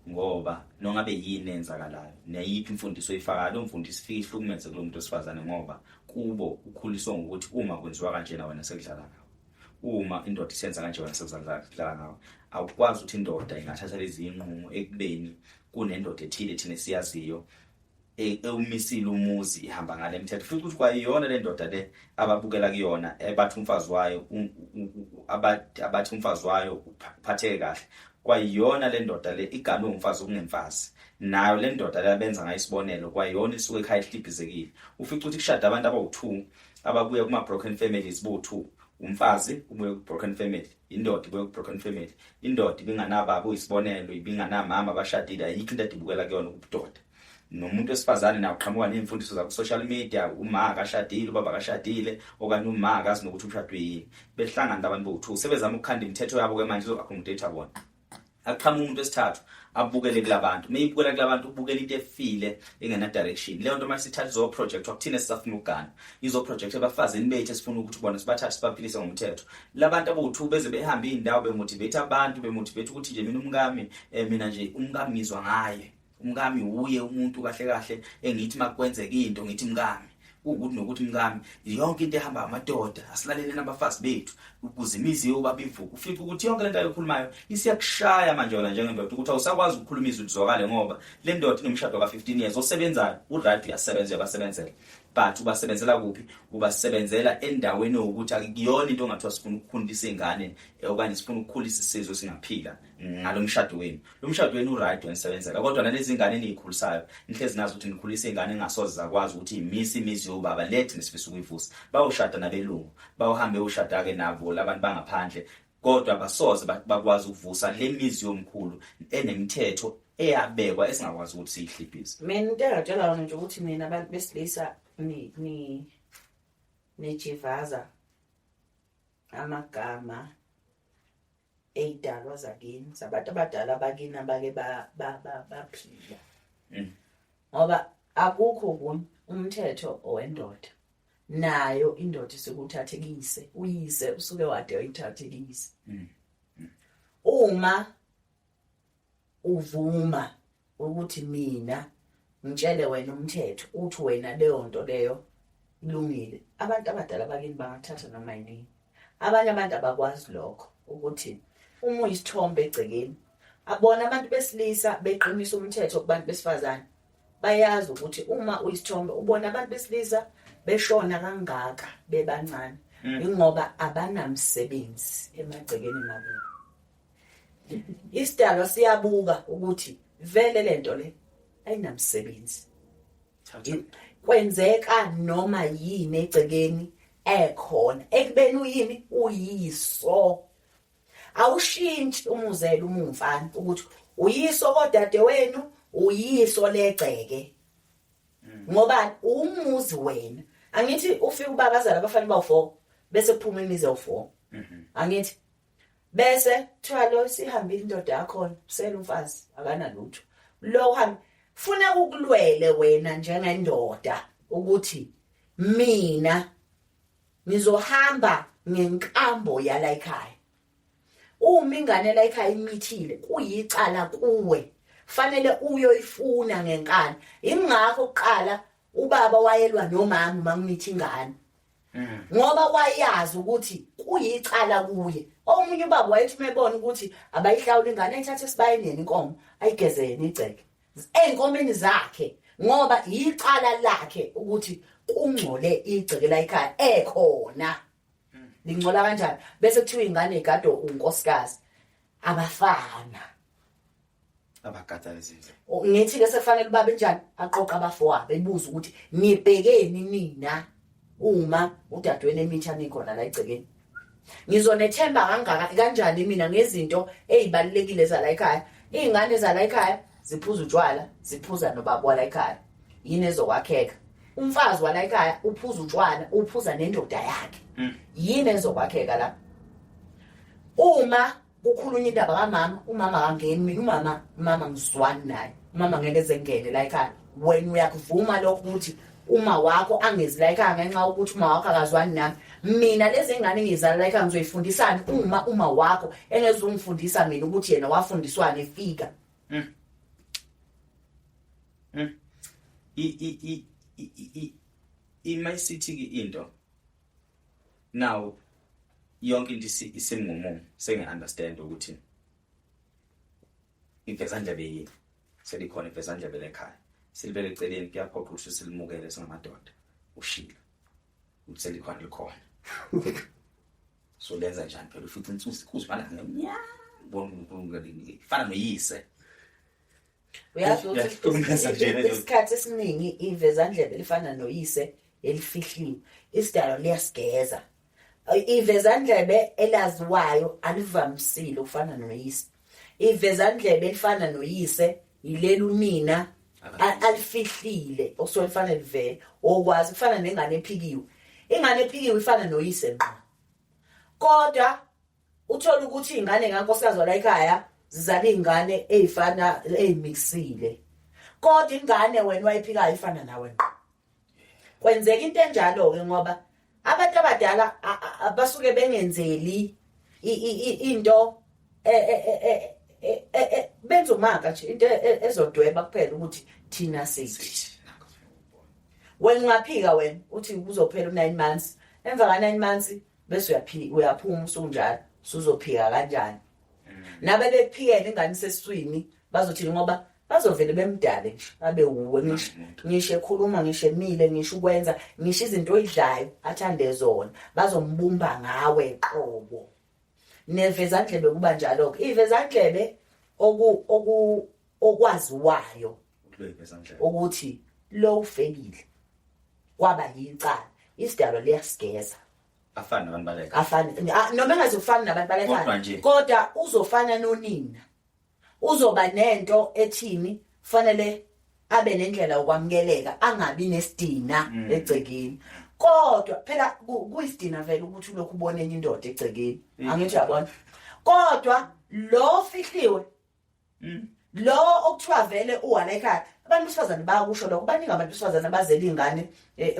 Speaker 2: ngoba nongabe yini eyenzakalayo neyiphi imfundiso oyifakayo, leyo mfundiso ifike ihlukumeze kulo muntu wesifazane, ngoba kubo ukhuliswa ngokuthi uma kwenziwa kanjena wena sekudlala ngawe, uma indoda isenza kanje wena sekudlala ngawe. Awukwazi ukuthi indoda ingathatha lezi zinqumo ekubeni kunendoda ethile thina esiyaziyo ewumisile umuzi ihamba ngale mthetho, futhi ukuthi kwayiyona le ndoda le ababukela kuyona ebathi umfazi wayo abathi umfazi wayo uphatheke kahle, kwayiyona le ndoda le iganwe umfazi okungemfazi, nayo le ndoda le abenza ngayo isibonelo kwayiyona isuke ekhaya ihlibhizekile. Ufica ukuthi kushada abantu abawu-2 ababuya kuma-broken families bo-2, umfazi ubuye ku-broken family, indoda ibuye ku-broken family, indoda ibinganababa uyisibonelo, ibinganamama abashadile, ayikho into adibukela kuyona ubudoda. Nomuntu wesifazane naye uqhamuka nezimfundiso zakho social media, uma akashadile, ubaba akashadile, okanye uma akazi nokuthi umshado uyini. Behlangana abantu bowu-2 sebezama ukukhanda imithetho yabo ke manje izo-accommodate bona. Aqhamuka umuntu wesithathu abukele kulabantu, mayibukela kulabantu ubukela into efile engena direction. Leyo nto manje sithatha izo project wakuthina esisafuna ukugana, izo project ebafazini bethu esifuna ukuthi bona sibathathe sibaphilise ngomthetho. Labantu abawu-2 beze behamba indawo bemotivate abantu, bemotivate ukuthi nje mina umkami, mina nje umkami ngizwa ngaye, umkami uye umuntu kahle kahle engithi makwenzeka into ngithi mkami, ukuthi nokuthi mkami yonke into ehamba amadoda, asilaleleni abafazi bethu ukuze imizi yobaba ivuke. Ufike ukuthi yonke lento ayikhulumayo isiyakushaya manje wena njengendoda, ukuthi awusakwazi ukukhuluma izwi lizwakale, ngoba le ndoda inomshado ka-15 years osebenzayo, uright, uyasebenza, uyabasebenzela, but ubasebenzela kuphi? Ubasebenzela endaweni yokuthi akuyona into ongathiwa sifuna ukukhulisa ingane okanye sifuna ukukhulisa isizwe singaphila ngalo mshado wenu. Lo mshado wenu uright, uyanisebenzela, kodwa nalezi ngane enizikhulisayo nihlezi nazi ukuthi nikhulisa ingane engasoze zakwazi ukuthi imise imizi yobaba lethi nisifisa ukuyivusa. Bayoshada nabelungu, bayohambe ushada ke nabo labantu bangaphandle, kodwa basoze bakwazi ukuvusa le mizi yomkhulu enemithetho eyabekwa esingakwazi ukuthi siyihliphize.
Speaker 1: Mina into engatshela wona nje ukuthi mina abantu besilisa ni Nijivaza amagama eyidalwa zakini zabantu abadala bakini abake baphila. Ngoba akukho kunye umthetho owendoda. Nayo indoda isuke uthathekise, uyise usuke wade wayithathekise. Uma uvuma ukuthi mina ngitshele wena umthetho uthi wena leyo nto leyo ilungile, abantu abadala bakini bangathatha noma yinini. Abanye abantu abakwazi lokho ukuthi uma uyisithombe egcekeni, abona abantu besilisa beqinisa umthetho kubantu besifazane, bayazi ukuthi uma uyisithombe ubona abantu besilisa beshona kangaka bebancane ingoba abanamsebenzi emagcekeni ngakubo. Isidalwa siyabuka ukuthi vele lento le ayinamsebenzi. Kwenzeka noma yini egcekeni ekhona ekubeni uyini uyiso. Awushintshi umuzele uma umfana ukuthi uyiso kodadewenu, uyiso legceke. Ngoba umuzi wena. Angithi ufika ubaba azala abafana bawu4 bese kuphuma imizi ewu4. Angithi bese kuthiwa lo sihambile indoda yakhona, usele umfazi akanalutho. Lo uhambe funa ukulwele wena njengendoda ukuthi mina ngizohamba ngenkambo yala ekhaya. Uma ingane la ekhaya imithile kuyicala kuwe, fanele uyoyifuna ngenkani. Ingakho kuqala ubaba wayelwa nomama uma kumithi ingane. Ngoba wayazi ukuthi kuyicala kuye. Omunye ubaba wayethi uma ebona ukuthi abayihlawula ingane ayithathe esibayeni yena inkomo ayigeze yena igceke ey'nkomeni zakhe, ngoba yicala lakhe ukuthi kungcole igceke la ekhaya ekhona. Lingcola kanjani bese kuthiwa ingane igadwe unkosikazi? Abafana
Speaker 2: abagada lezi.
Speaker 1: Ngithi ke sekufanele ubaba enjani aqoqa abafowabo ebuza ukuthi nibhekeni nina uma udadewenu emitha nikhona la egcekeni. Ngizonethemba kangaka kanjani mina ngezinto ezibalulekile zala ekhaya? Izingane zala ekhaya ziphuza utshwala, ziphuza nobaba wala ekhaya. Yini ezokwakheka? Umfazi wala ekhaya uphuza utshwala, uphuza nendoda yakhe. Yini ezokwakheka la? Uma kukhulunywa indaba kamama, umama akangeni, mina umama ngizwani naye. Umama ngeke eze ngene la ekhaya. Wena uyakuvuma lokho ukuthi uma wakho angezi la ekhaya ngenxa yokuthi uma wakho akazwani nami. Mina lezi ngane ngizala la ekhaya ngizoyifundisani uma uma wakho engezungifundisa mina ukuthi yena wafundiswani efika.
Speaker 2: Ima isithi ke into now yonke into isemngomo, senge understand ukuthi ivezandlebe yini, selikhona ivezandlebe lekhaya, silibele eceleni, kuyaphoqa ukuthi silimukele singamadoda. Ushilo ukuthi selikhona, likhona, so lenza njani phela? Ufica insusi kuzibala ngemnyama fana noyise.
Speaker 1: Uyazi ukuthi isikhathi esiningi ivezandlebe lifana noyise elifihliwe, isidalwa liyasigeza. Ivezandlebe elaziwayo alivamisile ukufana noyise. Ivezandlebe elifana noyise yileli unina alifihlile okusuke lifanele livele. Okwazi kufana nengane ephikiwe. Ingane ephikiwe ifana noyise ngqo, kodwa uthola ukuthi ingane kankosikazi wala ekhaya zizala izingane ezifana ezimixile, kodwa ingane wena wayiphikayo ifana nawe ngqo. Kwenzeka into enjalo ke ngoba abantu abadala basuke bengenzeli into, benza umaka nje, into ezodweba kuphela ukuthi thina sithi. Wena ungaphika wena uthi kuzophela u9 months, emva ka9 months bese uyaphika, uyaphuma usunjalo, usuzophika kanjani? Nabe bekuphikela ingane sesiswini bazothini? Ngoba bazovele bemdale nje abe wuwe, ngisho ekhuluma, ngisho emile, ngisho ukwenza, ngisho izinto oyidlayo athande zona, bazombumba ngawe qobo. Nevezandlebe kuba njalo ke, ivezandlebe oku oku okwaziwayo ukuthi lo ufebile kwaba yicala, isidalwa liyasigeza.
Speaker 2: Afana nabantu baleka.
Speaker 1: Afana noma engazofana nabantu baleka, kodwa uzofana nonina, uzoba nento ethini, fanele abe nendlela yokwamukeleka, angabi nesidina egcekeni. Kodwa phela kuyisidina vele ukuthi ulokhu ubone enye indoda egcekeni. Angithi uyabona. Kodwa lo fihliwe lo okuthiwa vele uwala ekhaya, abantu besifazane bayakusho lokho. Baningi abantu besifazane abazela iy'ngane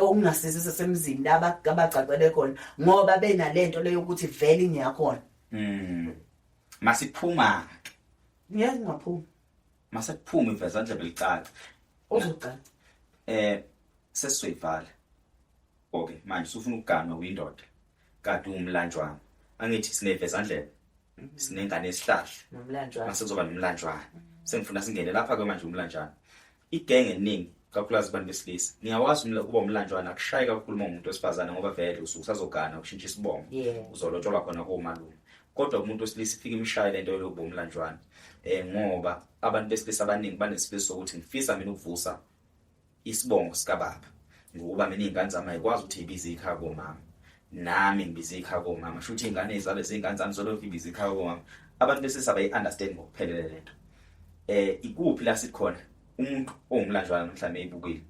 Speaker 1: okungasizi sesemzini la abagcagcele khona ngoba benalento leyo ukuthi vele ingiyakhona.
Speaker 2: Masiphuma
Speaker 1: Ngiyeke ngaphuma.
Speaker 2: Masekuphuma ivezandlebe licaca.
Speaker 1: Uzocaca.
Speaker 2: Sesizoyivala. Okay, manje usufuna ukuganwa uyindoda. Kade ungumlanjwana. Angithi sinevezandlebe. Sinengane esihlahla.
Speaker 1: Nomlanjwana.
Speaker 2: Mase kuzoba nomlanjwana. Sengifuna singene lapha ke manje umlanjwana. Igenge eningi kakhulukazi abantu besilisa. Ngiyawazi kuba umlanjwana akushayi kakhulu uma umuntu wesifazane ngoba vele usuke usazogana ushintsha isibongo. Uzolotsholwa khona komalume. Kodwa umuntu wesilisa ifika imshaye lento yokuba umlanjwana. Ngoba abantu besilisa abaningi banesifiso sokuthi ngifisa mina ukuvusa isibongo sikababa. Ngokuba mina izingane zami ayikwazi ukuthi ibize ikhaya komama. Nami ngibize ikhaya komama. Shuthi izingane ezalwe izingane zami zolokhu ibize ikhaya komama. Abantu besilisa bayi understand ngokuphelele lento. Ikuphi la sikhona umuntu ongumlanjwana namhlanje eyibukile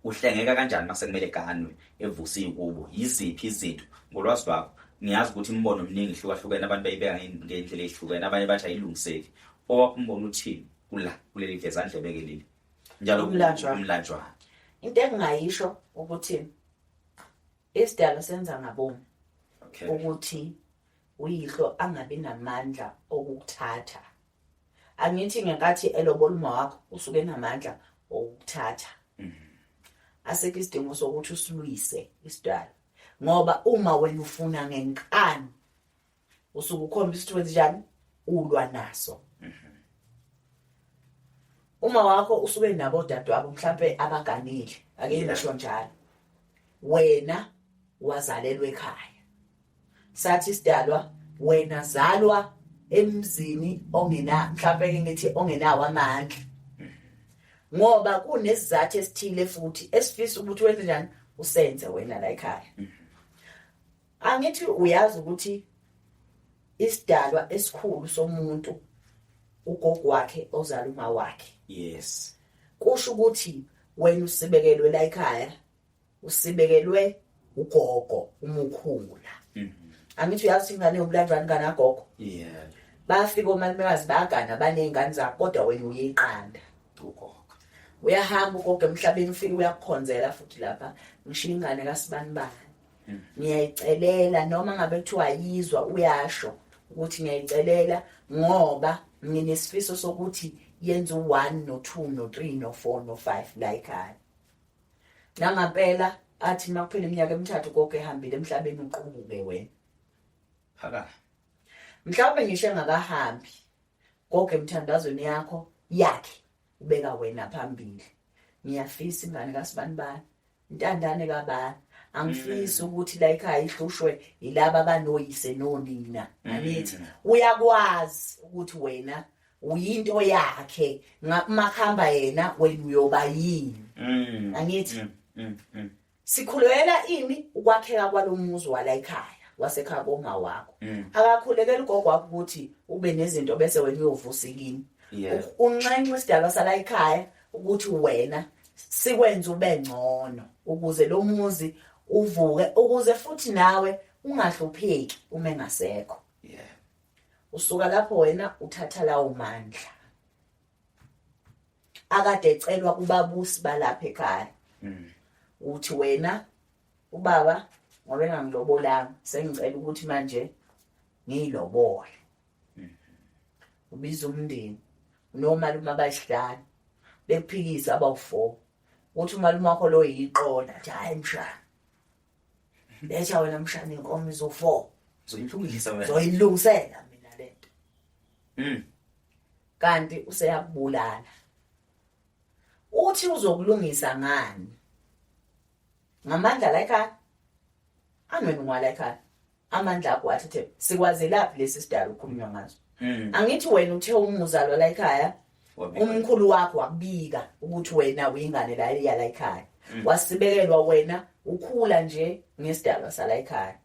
Speaker 2: uhlengeka kanjani mase kumele ganwe evusiwe kubo? Yiziphi izinto ngolwazi lwakho? Ngiyazi ukuthi imibono eminingi ihlukahlukene, abantu bayibeka ngendlela ezihlukene, abanye bathi ayilungiseki. Owakho umbono uthini kula kuleli vezandlebe ke leli njalo
Speaker 1: Umlanjwana.
Speaker 2: Umlanjwana.
Speaker 1: Into engingayisho ukuthi isidalo senza ngabomu ukuthi uyihlo angabi namandla okukuthatha. Angithi ngenkathi elobola uma wakho usuke enamandla okukuthatha. Asekho isidingo sokuthi usilwise isidalo, ngoba uma wena ufuna ngenkani usuke ukhombisa ukuthi wenze njani, ulwa naso. Uma wakho usuke nabo odadewabo mhlambe abaganile, ake ngisho njalo, wena wazalelwa ekhaya. Sathi isidalwa wena zalwa emzini ongena, mhlambe ke ngithi ongenawo amandla, ngoba kunesizathu esithile futhi esifisa ukuthi wenze njani, usenze wena la ekhaya. Angithi uyazi ukuthi isidalwa esikhulu somuntu ugogo wakhe ozala uma wakhe. Kusho ukuthi wena usibekelwe la ekhaya, usibekelwe ugogo umukhula. Angithi uyazi ingane yomlanjwana ingane kagogo? Bafika omalumekazi bagana banezingane zabo, kodwa wena uyiqanda.
Speaker 2: Ugogo.
Speaker 1: Uyahamba ugogo emhlabeni, ufike uyakukhonzela futhi lapha, ngishiya ingane kaSibanibani. Ngiyayicelela noma ngabe kuthiwa ayizwa, uyasho ukuthi ngiyayicelela ngoba nginesifiso sokuthi yenze u1 no2 no3 no4 no5 la ekhaya. Nangampela athi makuphela iminyaka emithathu gogo ehambile emhlabeni, uqubuke wena.
Speaker 2: Phaka.
Speaker 1: Mhlawumbe ngisho engakahambi gogo emthandazweni yakho yakhe ubeka wena phambili. Ngiyafisa ingane kaSibanibani, intandane kabani, angifisi ukuthi la ekhaya ihlushwe yilaba abanoyise nonina. Angithi uyakwazi ukuthi wena uyinto yakhe, makhamba yena wena uyoba yini. Angithi sikhulekela ini ukwakheka kwalomuzi wala ekhaya wasekhaya koma wakho. Akakhulekela ugogo wakho ukuthi ube nezinto bese wena uyovusa ikini. Unxenxe isidalwa sala ekhaya ukuthi wena sikwenze ube ngcono ukuze lo muzi uvuke, ukuze futhi nawe ungahlupheki uma engasekho. Usuka lapho wena uthatha lawo mandla akade ecelwa kubabusi balapha ekhaya. Uthi wena ubaba ngoba engangilobolanga sengicela ukuthi manje ngiyilobole. Ubiza umndeni nomalume abayisihlanu bekuphikisa abawu4, uthi umalume wakho lo yiqola, athi hayi mshana, letha wena mshana inkomo izo4,
Speaker 2: Uzoyilungisa wena,
Speaker 1: uzoyilungisela mina lento. Kanti useyakubulala. Uthi uzokulungisa ngani? Ngamandla la ekhaya, anwena ngwala ekhaya, amandla akho athethe sikwazelaphi lesi sidalo ukukhulunywa ngaso. Angithi wena uthe umuzalwa la ekhaya, umkhulu wakho wakubika ukuthi wena uyingane la ya la ekhaya. Wasibekelwa wena ukhula nje ngesidalwa sala ekhaya.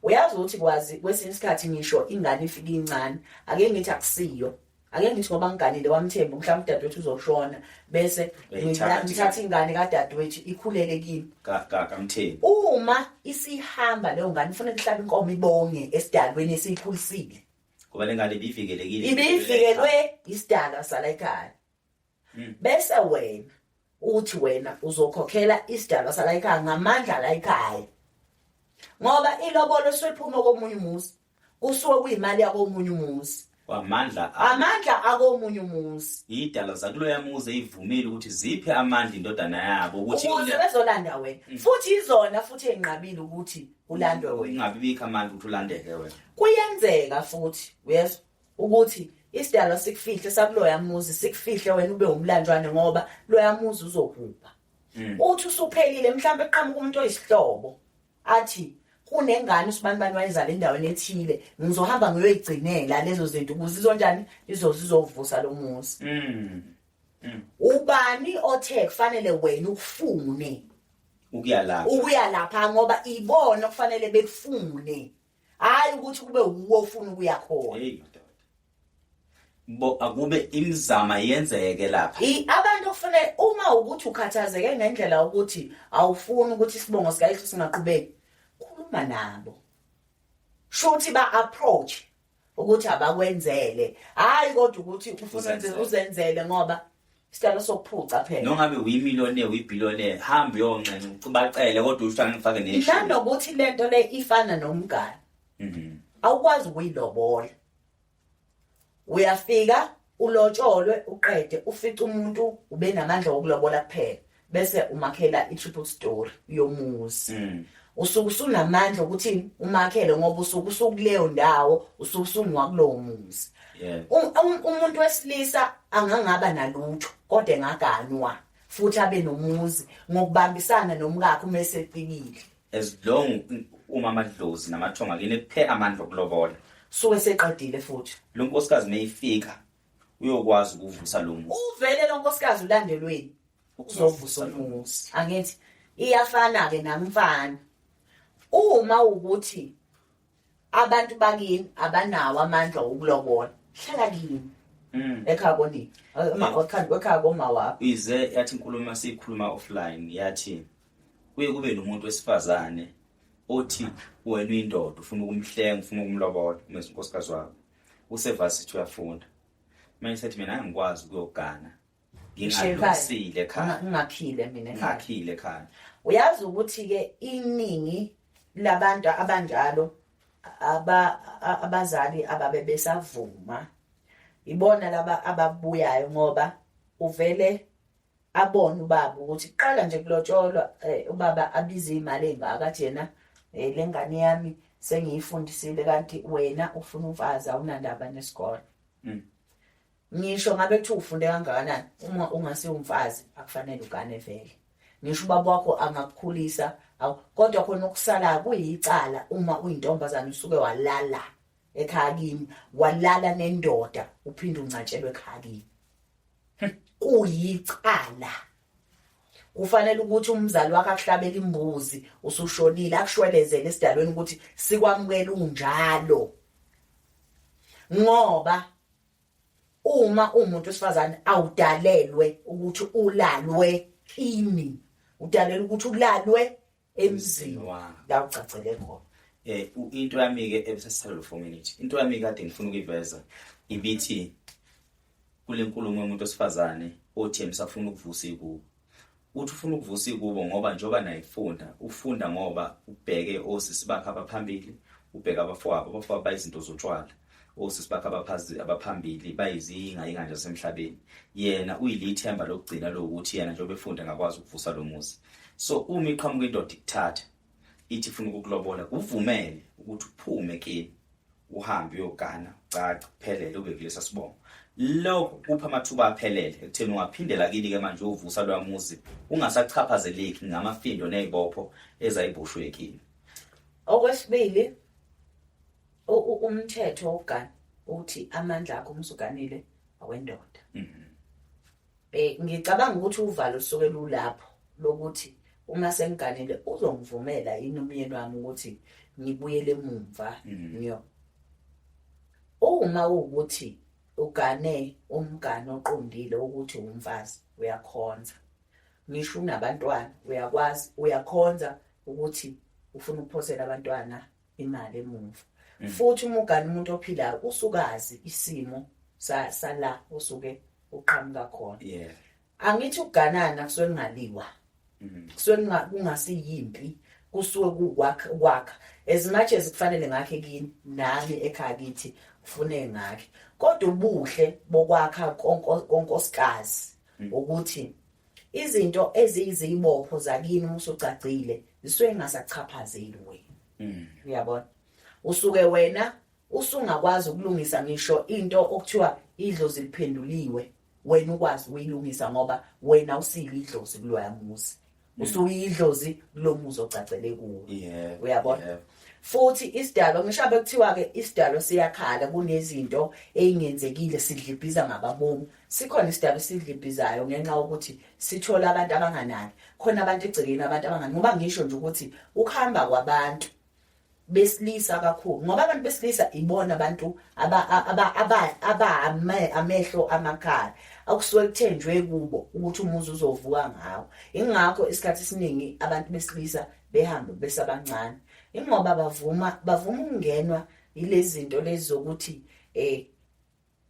Speaker 1: Uyazi ukuthi kwazi kwesinye isikhathi ngisho ingane ifika incane, ake ngithi akusiyo. Ake ngithi ngoba ngiganile kwaMthembu mhlawumbe udadewethu uzoshona bese
Speaker 2: Uyayithatha
Speaker 1: ngithatha ingane kadadewethu ikhulele kimi.
Speaker 2: Ka ka kaMthembu.
Speaker 1: Uma isihamba leyo ngane kufanele ihlabe inkomo ibonge esidalweni esiyikhulisile.
Speaker 2: Ngoba le ngane ibivikelekile.
Speaker 1: Ibivikelwe isidalwa sala ekhaya. Bese wena uthi wena uzokhokhela isidalwa sala ekhaya ngamandla la ekhaya. Ngoba ilobolo sephuma komunye umuzi. Kusuke kuyimali yakomunye umuzi.
Speaker 2: Kwamandla
Speaker 1: amandla akomunye umuzi.
Speaker 2: Idalwa zakuloya muzi eyivumile ukuthi ziphe amandla indodana yabo ukuthi
Speaker 1: ukuze bezolanda wena. Futhi izona futhi enqabile ukuthi ulandwe wena.
Speaker 2: Ungabi bikho amandla ukuthi ulandeke wena.
Speaker 1: Kuyenzeka futhi uyezwa ukuthi isidalwa sikufihle sakuloya muzi sikufihle wena ube umlanjwane ngoba loya muzi uzohubha. Uthi usuphelile mhlawumbe eqhamuka umuntu oyisihlobo athi kunengane usibanibani wayezala endaweni ethile ngizohamba ngiyoyigcinela lezo zinto ukuze izonjani izovusa lo muzi. Ubani othe kufanele wena ukufune
Speaker 2: ukuya lapha?
Speaker 1: Ukuya lapha ngoba ibona kufanele bekufune. Hayi ukuthi kube uwo ofuna ukuya khona.
Speaker 2: Hey madoda. Bo akube imizama yenzeke lapha.
Speaker 1: Abantu kufanele uma ukuthi ukhathazeke ngendlela ukuthi awufuni ukuthi isibongo sikayihlo singaqhubeki, khuluma nabo. Shuthi ba approach ukuthi abakwenzele. Hayi kodwa ukuthi ufuna uzenzele ngoba isitalo sokuphuca phela.
Speaker 2: Nongabe uyimillionaire uyibillionaire hamba uyoncenga ubacele kodwa usho angifake nesho.
Speaker 1: Nanokuthi lento le ifana nomngane. Awukwazi ukuyilobola. Uyafika ulotsholwe uqede ufice umuntu ube namandla okulobola kuphela bese umakhela i-triple story yomuzi. Usuke usunamandla ukuthi umakhele ngoba usuke usukuleyo ndawo usuke usungwa kulowo muzi. Umuntu wesilisa angangaba nalutho kodwa engaganwa futhi abe nomuzi ngokubambisana nomkakhe uma esefikile.
Speaker 2: As long uma amadlozi namathonga kini kuphe amandla okulobola.
Speaker 1: Suke seqedile futhi.
Speaker 2: Lo nkosikazi mayifika uyokwazi ukuvusa lo muzi.
Speaker 1: Uvele lo nkosikazi ulandelweni uzovusa lo muzi. Angithi iyafana ke namfana. Uma ukuthi abantu bakini abanawo amandla okulobola, hlala kini. Ekhaya koni. Ekhaya koma wakho.
Speaker 2: Ize yathi inkulumo siyikhuluma offline yathi kuye kube nomuntu wesifazane othi wena uyindoda ufuna ukumhlenga ufuna ukumlobola uma unkosikazi wakho usevasithi uyafunda. Manje sethi mina angikwazi ukuyogana ngingalungisile ekhaya.
Speaker 1: Ngingakhile mina ekhaya.
Speaker 2: Ngingakhile ekhaya.
Speaker 1: Uyazi ukuthi ke iningi labantu abanjalo abazali ababe besavuma ibona laba ababuyayo ngoba uvele abone ubaba ukuthi kuqala nje kulotsholwa ubaba abize imali engaka athi yena lengane yami sengiyifundisile kanti wena ufuna umfazi awunandaba nesikole. Ngisho ngabe kuthiwa ufunde kangakanani uma ungasiyo umfazi akufanele ugane vele. Ngisho ubaba wakho angakukhulisa kodwa khona okusala kuyicala uma uyintombazana usuke walala ekhaya kimi walala nendoda uphinde uncatshelwe ekhaya kimi. Kuyicala. Kufanele ukuthi umzali wakhe akuhlabele imbuzi usushonile akushwelezele esidalweni ukuthi sikwamukele unjalo. Ngoba uma umuntu wesifazane awudalelwe ukuthi ulalwe kini, udalelwe ukuthi ulalwe emzini la ucacele khona.
Speaker 2: Into yami ke ebesesithatha lo 4 minutes. Into yami kade ngifuna ukuyiveza ibithi kule nkulumo yomuntu wesifazane othi emsafuna ukuvusa ikubo. Uthi ufuna ukuvusa ikubo ngoba njoba nayifunda, ufunda ngoba ubheke osisi bakhe abaphambili, ubheke abafowabo, abafowabo bayizinto zotshwala. Osisi bakhe abaphambili bayizinga inganje zasemhlabeni. Yena uyilithemba lokugcina lokuthi yena njengoba efunda engakwazi ukuvusa lo muzi. So uma iqhamuka indoda ikuthatha ithi ifuna ukukulobola, kuvumele ukuthi uphume kini uhambe uyogana, ucace kuphelele ube kulesa sibongo. Lokho kupha amathuba aphelele ekutheni ungaphindela kini ke manje uvusa lwamuzi ungasachaphazeleki ngamafindo nezibopho ezayiboshwe kini.
Speaker 1: Okwesibili umthetho wokugana uthi amandla akho umsuganile awendoda. Ngicabanga ukuthi uvalo lusuke lulapho lokuthi uma sengiganile uzongivumela yini umyeni wami ukuthi ngibuyele emumva ngiyo. Uma ukuthi ugane umgane oqondile ukuthi umfazi uyakhonza ngisho unabantwana uyakwazi uyakhonza ukuthi ufuna ukuphosela abantwana imali emuva. Futhi uma ugane umuntu ophilayo usukazi isimo sala usuke uqhamuka khona. Angithi ukuganana kusuke kungaliwa. Kusuke kungasiyimpi, kusuke kukwakha kwakha. As much as kufanele ngakhe kini nami ekhaya kithi kufuneke ngakhe. Kodwa ubuhle bokwakha konkosikazi ukuthi izinto eziyizibopho zakini uma usucacile zisuke zingasachaphazeli wena. Uyabona? Usuke wena usungakwazi ukulungisa ngisho into okuthiwa idlozi liphenduliwe, wena ukwazi ukuyilungisa ngoba wena usile idlozi kuloya muzi. Usuyidlozi kulomuzi ocacele kuwo. Uyabona? Futhi isidalo ngisho bekuthiwa ke isidalo siyakhala kunezinto ezingenzekile sidlibhiza ngababomu. Sikhona isidalo sidlibhizayo ngenxa yokuthi sithola abantu abanganaki. Khona abantu egcekeni abantu abanganaki ngoba ngisho nje ukuthi ukuhamba kwabantu besilisa kakhulu ngoba abantu besilisa ibona abantu aba amehlo amakhaya akusuke kuthenjwe kubo ukuthi umuzi uzovuka ngawo. Ingakho isikhathi esiningi abantu besilisa behamba besabancane ingoba bavuma ukungenwa yilezi zinto lezi zokuthi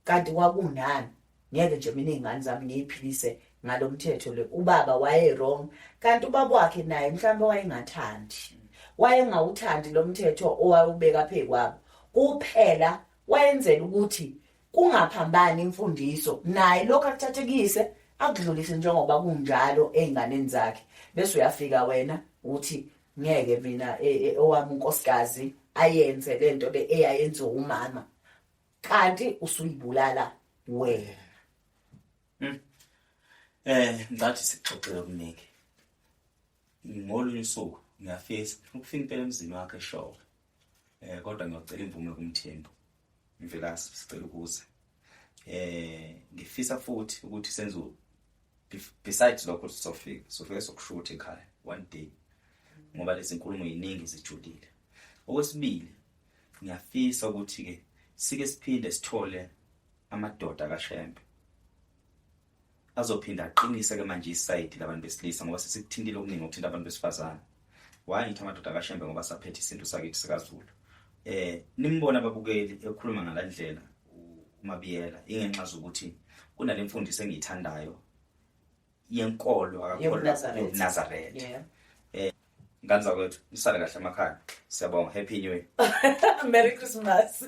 Speaker 1: kanti kwakunani ngeke nje mina izingane zami ngiyiphilise ngalomthetho le. Ubaba waye wrong kanti ubaba wakhe naye mhlawumbe wayengathandi, wayengawuthandi lo mthetho owawubeka phezukwabo kuphela, wayenzela ukuthi kungaphambani imfundiso naye lokho akuthathekise akudlulise njengoba kunjalo ezinganeni zakhe. Bese uyafika wena uthi ngeke mina owami unkosikazi ayenze lento le eyayenziwa umama, kanti usuyibulala wena.
Speaker 2: Ngathi sixoxile okuningi. Ngolunye usuku ngiyafisa ukufika impela emzini wakhe eShowe. Kodwa ngiyocela imvume kuMthembu. Mvelase sicela ukuza. Ngifisa futhi ukuthi senze besides lokho sofika sokushutha ekhaya one day. Ngoba lezi nkulumo yiningi zijulile. Okwesibili ngiyafisa ukuthi ke sike siphinde sithole amadoda kaShembe azophinda aqinise ke manje isayidi labantu besilisa ngoba sesikuthintile okuningi okuthinta abantu besifazane. Why ngithi amadoda kaShembe ngoba saphethe isintu sakithi sikaZulu. Nimbona ababukeli ekhuluma ngalandlela uMabiyela ingenxa zokuthi kunale mfundiso engiyithandayo yenkolo akakholwa yobuNazaretha. Ngane zakwethu nisale kahle emakhaya. Siyabonga. Happy New Year.
Speaker 1: Merry Christmas.